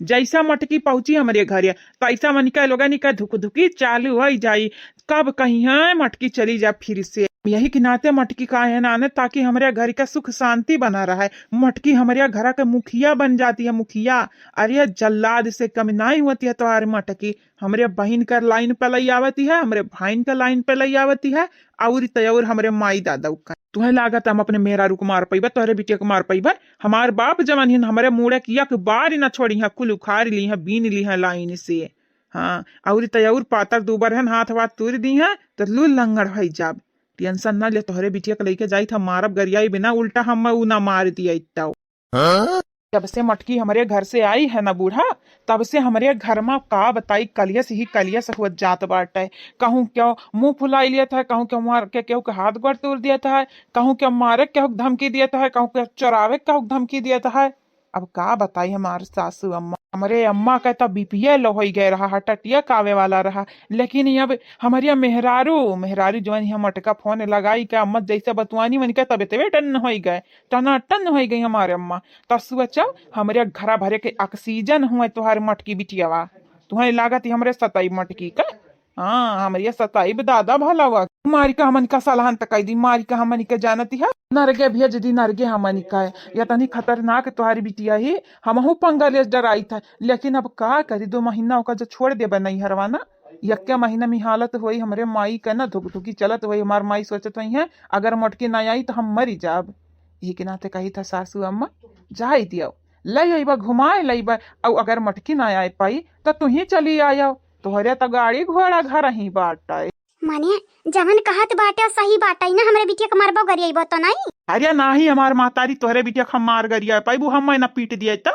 जैसा मटकी पहुंची हमरे घरे, तैसा मन के लोगन के धुक धुकी चालू हो जाई। कब कहीं है मटकी चली जा फिर से। यही के नाते मटकी का है नाने, ताकि हमरे घर का सुख शांति बना रहे। मटकी हमरे घर के मुखिया बन जाती है, मुखिया। अरे जल्लाद से कम नाई होती है तोहार मटकी। हमरे बहिन का लाइन पे लई आवती है, हमरे भाइन का लाइन पे लई आवती है, और त और हमरे माई दादा का। तुहें लागत हम अपने मेहरारू को मार पइबा, तोहरे बिटिया को मार पइबा? हमार बाप जवन हिन हमरे मूड़े की एक बार न छोड़ी है, कुल उखाड़ ली है, बीन ली है लाइन से। हाँ, अउरी त अउर पातर दूबर हन, हाथ वाथ तूर दिहैं, त लूल लंगड़ होइ जाब। Tension ना ले, तोहरे बिटिया के लइके जाइत ह, मारब गरियाई बिना, उल्टा हम उ ना मार दिया इत्ता। जब से मटकी हमरे घर से आई है ना बूढ़ा, तब से हमरे घर मा का बताई, कलियस ही कलियस हुआ जात बाटे। कहूँ केहू मुँह फुलाई लेत है, कहूँ केहू मार के केहू के हाथ गोड़ तूर देत है, कहूँ केहू मारे के केहू धमकी देत है, कहूँ केहू चोरावे के केहू धमकी देत है। अब का बताई हमार सासू अम्मा, हमरे अम्मा के त BP low होइ गए रहा, heart attack आवे वाला रहा। लेकिन अब हमरे मेहरारू, मेहरारू जवन यहाँ मटका फोन लगाई के अम्मा जैसे बतुआनी, वनिके तबियतवे टन होइ गए, टनाटन होइ गई हमारे अम्मा। त सोचो, हमरे घरा भरे के oxygen हुए तोहार मटकी बिटियावा, तुहैं लागत ही हमरे सताई मटकी का। हाँ, हमरे सताई दादा भला हुआ। मारी का हमन का सलाहन त कई दी, मारी का हमन के जानती है, नरगे भेज दी, नरगे हमन का। या तनी खतरनाक तोहारी बिटिया ही, हमहू पंगा लेस डराई था, लेकिन अब का करी, दो महीना ओका जो छोड़ देबे नैहरवा ना, यक्के महीना में हालत होई हमरे माई के ना, धुक धुकी चलत होई, हमार माई सोचत होई है, अगर मोटकी ना आई त हम मरी जाब। यही के नाते कही था सासू अम्मा, जाई दियो, लई अइबा, घुमाए लइबा, अउ अगर मोटकी ना आए पाई त तुही चली आयो, तोहरे त गाड़ी घोड़ा घर ही बाटे। माने, जवन कहत बाटे सही बाटे ना, हमरे बिटिया के मारबो गरियाइबो तो नहीं? अरे नाही, हमार महतारी तोहरे बिटिया के हम मार गरिया पाइबू, हम ना पीट दिए तो।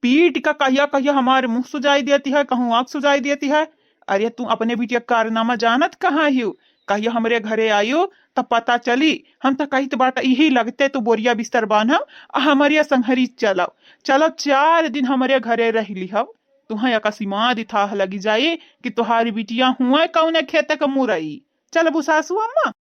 पीट का कहिया कहिया हमार मुँह सुजाई देती है, कहूँ आँख सुजाई देती है। अरे तू अपने बिटिया के कारनामा जानत कहाँ हियो? कहिया हमरे घरे आयो त पता चली। हम त कहित बाटा इही लगते तू बोरिया बिस्तर बान्हब आ हमरे संघरी चलब। चलब चार दिन हमरे घरे रह लिहब। तुहैं अकसिमात थाह लगी जाई कि तोहारी बिटिया हुए कौने खेत के मुरई। चलबू सासू अम्मा?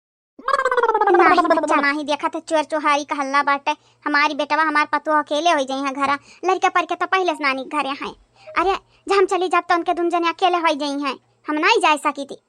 नाही बच्चा नाही, देखा त चोर चोहारी का हल्ला बाटे। हमारी बेटवा हमार पतोह अकेले होइ जइहैं घरा। लड़का पर के त पहिले से नानी घरे हैं। अरे, जब हम चली जाब त उनके दुन जने अकेले होइ जइहैं, हम नाही जाए सकी थी।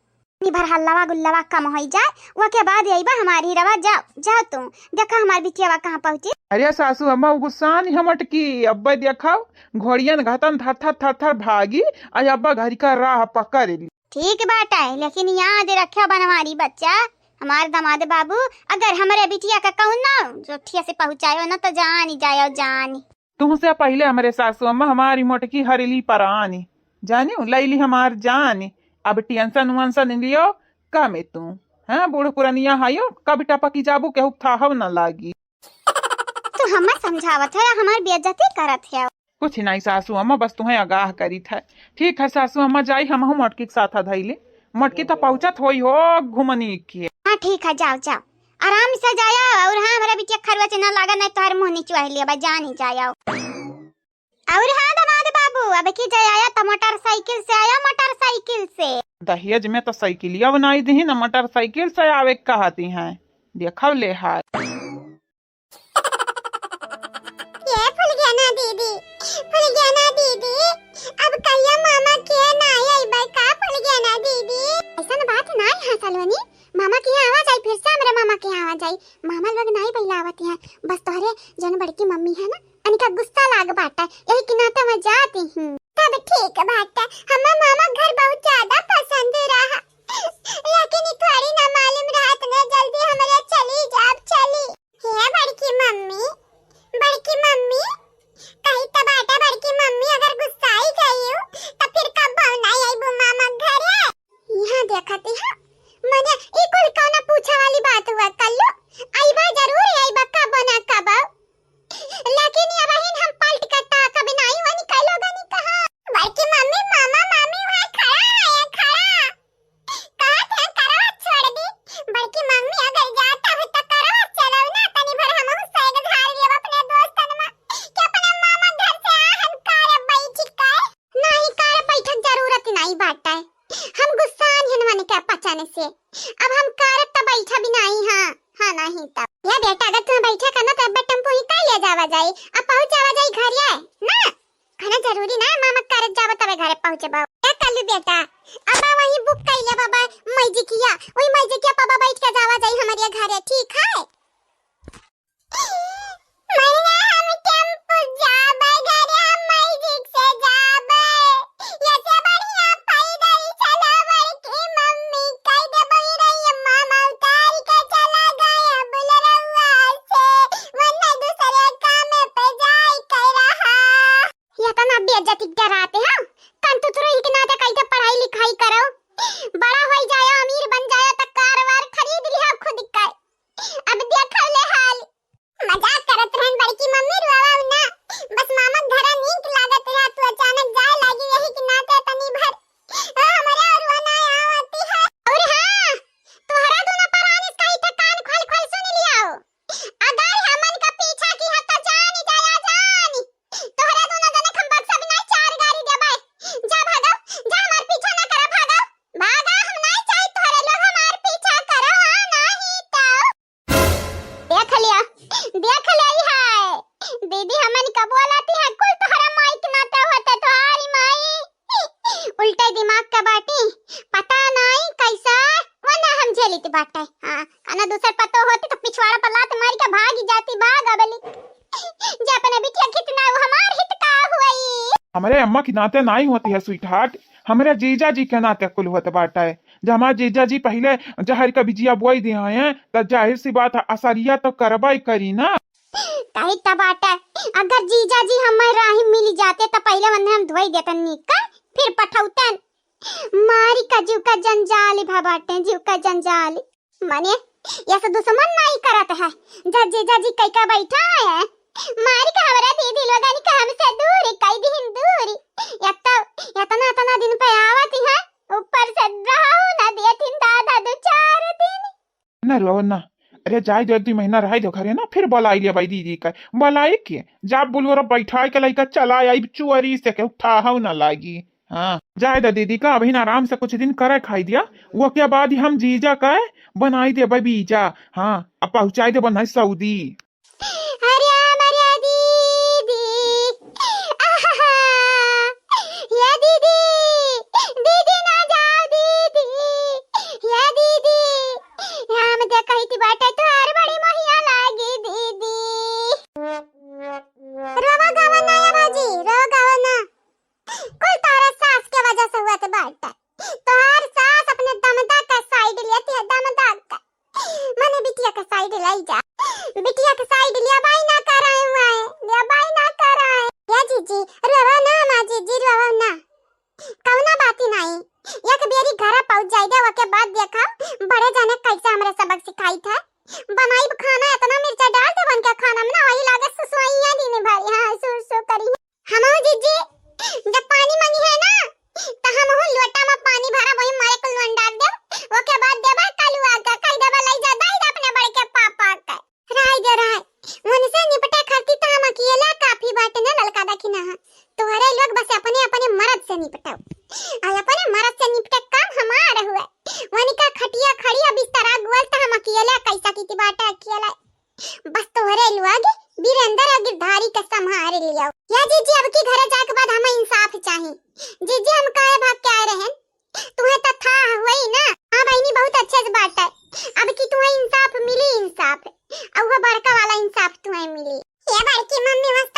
नी भर हल्लावा गुल्लावा कम होइ जाए, ओके बाद अइबा हमारी रवा। जाओ, जाओ तू, देखा हमार बिटियावा कहाँ पहुँची। अरे सासू अम्मा, उ गुस्सा नहीं हमट की, अब्बे देखा घोड़ियन घतन थर थर थर थर भागी, आ अब्बा घरी का राह पकड़ ली। ठीक बाटे, लेकिन याद रख्या बनवारी बच्चा, हमार दामाद बाबू, अगर हमरे बिटिया का कहूँ ना जो ठिया से पहुँचायो ना तो जानी जायो जानी। तुहसे पहिले हमरे सासू अम्मा हमारी मोटकी हरेली परानी, जानियो, लैली हमार जानी। अब tension वंसन लियो कमे तू, हाँ, बूढ़ पुरनिया हयो, कब टपकी जाबू केहू थाहव न लागी। तू हमें समझावत है, हमार बेइज्जती करत है। कुछ नहीं सासू अम्मा, बस तुहैं आगाह करीत है। ठीक है सासू अम्मा, जाई हमहू मोटकी के साथ धइले। मोटकी तो पहुँचत होई हो घुमनी के। हाँ ठीक है, जाओ जाओ, आराम से जाया। और हाँ, हमरा बिटिया खरुआ से ना लागा, नहीं तोहर मुँह निचुआ लिया बा, जानी जाया। और हाँ दामाद बाबू, अब की जाया तो मोटरसाइकिल से आया, मोटरसाइकिल से। दहेज में तो साइकिलिया बनाई दी ना, मोटरसाइकिल से आवे के कहती हैं, देखव ले हाल। ये फुलगेना दीदी, फुलगेना दीदी, अब कहिया मामा के ना अइबे का फुलगेना दीदी? ऐसन बात ना है सलोनी, मामा के यहाँ आवा जाई, फिर से हमरे मामा के यहाँ आवा जाई। मामा लोग नाही पहिला आवत हैं, बस तोहरे जौन बड़की मम्मी है ना, उनका गुस्सा लाग बाटे, यही के नाते मैं जाती हूँ। तब ठीक बाटे, हम मामा घर बहुत ज्यादा पसंद रहा, लेकिन ई थोड़ी ना मालूम रहत ने जल्दी हमरे चली जाब, चली। हे बड़की मम्मी, बड़की मम्मी, कही त बाटे बड़की मम्मी, अगर गुस्साई गई हो, त फिर कब ना अइबू मामा घरे? यहाँ देखती है, मने ई कुल कौना पूछे वाली बात हुआ, कल्लू? अइबा जरूर, अइबा कब ना कब। लेकिन ये बहिन हम पलट के ताकब नाही, वनी कल्लू गनी कहा। बड़की मम्मी, मामा, मामी वहाँ खड़ा है, खड़ा। कहत है करवा छोड़ दी। बड़की मम्मी अगर जाता है तो करवा चलाओ ना, तनी भर हमहू सैग झाड़ लेब अपने दोस्तन में। कि अपने मामा घर से आहन कार बैठ के। नाही कार बैठक जरूरत नाही बाटे। हम गुस्सान हिनवन के पचन से। अब हम कार त बैठा भी नाही, हाँ, हाँ नाही तब। या बेटा अगर तुम्हें बैठे करना तो अब टेम्पो ही कर लिया जावा जाई। अब पहुँच जावा जाई घर ये, ना? खाना जरूरी ना है, मामा करत जाबो तबे घरे पहुँचबो। ए कल्लू बेटा, अब वहीं बुक कर ले बाबा मैजिकिया, वही मैजिकिया पापा बैठ के जावा जाई हमारे घरे, ठीक है? मैया हम टेम्पो जाबे घरे, हम मैजिक से जाबे। ये से बढ़िया पैदल चला बड़की मम्मी, कह दे बही रही मामा उतार के चला गए बुलरवा से, वरना दूसरे काम पे जाए के रहा। ये तो ना बेइज्जती डराते हैं, कंतुतुरु ही के नाते कह दे पड़ा। दीदी, हमन का बोलत है, कुल तोहरा माई के नाते होते, तोहारी माई उल्टे दिमाग का बाटी, पता नाई कैसा वरना हम झेलित बाटे। हाँ, कना दूसर पतो होती तो पिछवाड़ा पर लात मारी के भागी जाती, भाग अबली। जे अपने बिटिया खित ना, वो हमार हित का हुई? हमरे अम्मा की नाते नाई होती है sweetheart, हमरे जीजा जी के नाते कुल होत बाटे। जब हमार जीजा जी पहिले जहर का बिजिया बोई दिया हैं, त जाहिर सी बात है, असरिया तो करबे करी ना। कही त बाटे, अगर जीजा जी हमार राही मिली जाते त पहिले वन्ने हम धोई देतन निका, फिर पठौतन। मारी का जीव का जंजाल भा बाटे, जीव का जंजाल। मने, ये से दुश्मन नाई करत है, जब जीजा जी कई का बैठा है, मारी का हमरा दीदी लोगन का हमसे दूर कई दिन दूर। या तो इतना, इतना दिन पे आवत है, ऊपर से रहो ना देतिन दादा दो चार दिन। ना रो ना, अरे जाए दो, एक दो महीना रह दो घरे ना, फिर बुलाई ले भाई दीदी का। बुलाई के, जा बोलो रे, बैठा के लइका चला आई चोरी से, के उठा हो ना लागी। हाँ, जाए दो दीदी का, अभी ना आराम से कुछ दिन करे खाई दिया, वो के बाद ही हम जीजा का बनाई देबे बीजा। हाँ, अब पहुँचाई देबे नहीं सऊदी। अरे हमारे दीदी, आहा, या दीदी, दीदी ना जाओ दीदी, या दीदी, हम देखई थी बाटे तोहार बड़ी महिया लागी दीदी। रोवा गावा ना या भौजी, रोवा गावा ना। कुल तोहरा सास के वजह से हुआ थे बाटे। तोहार सास अपने दमदा का side लेती है, दमदा का। मने बिटिया का side लाई जा। बिटिया का side लिया बाई ना कर आए हुआ है, लिया बाई ना कर आए। या जीजी, रोवा ना माँ जीजी, रोवा ना। कौना बाती नाई। एक बेरी घर पहुँच जाई दे, ओके बाद देखा, बड़े जाने कैसे हमरे सबक सिखाई था। बनाई खाना इतना मिर्चा डाल दे बन के खाना में ना, वही लागे सुसुआइया दिन भर, हाँ, सु, सु करी। हमहू जीजी, जब पानी मांगी है ना, त हमहू लोटा में पानी भरा, वही मारे कुल मन डाल देब। ओके बाद देबा कलुआ का, कह देबा, "लई जा, दई दे अपने बड़के पापा के।" रहाई दे, रहाई। उनसे निपटे खातिर त हम अकेला काफी बाटे ना, ललका दखिना है। तोहरे लोग बस अपने, अपने मर्द से निपटो। आ अपने मर्द से निपटे काम हमार हुए। वनिका खटिया खड़ी, अब बिस्तरा गुअल, त हम अकेला कैसा की बाटे, अकेला। बस तोहरे लोग वीरेंद्र गिरधारी के संभार लियो। या जीजी, अब की घरे जाए के बाद हम इंसाफ चाही। जीजी, हम काहे भाग के आए रहन? तुहे त था हुई ना। हाँ बहिनी, बहुत अच्छे से बात है। अब की तुहे इंसाफ मिली, इंसाफ। अब वो बड़का वाला इंसाफ तुहे मिली। ये बड़की मम्मी, वहाँ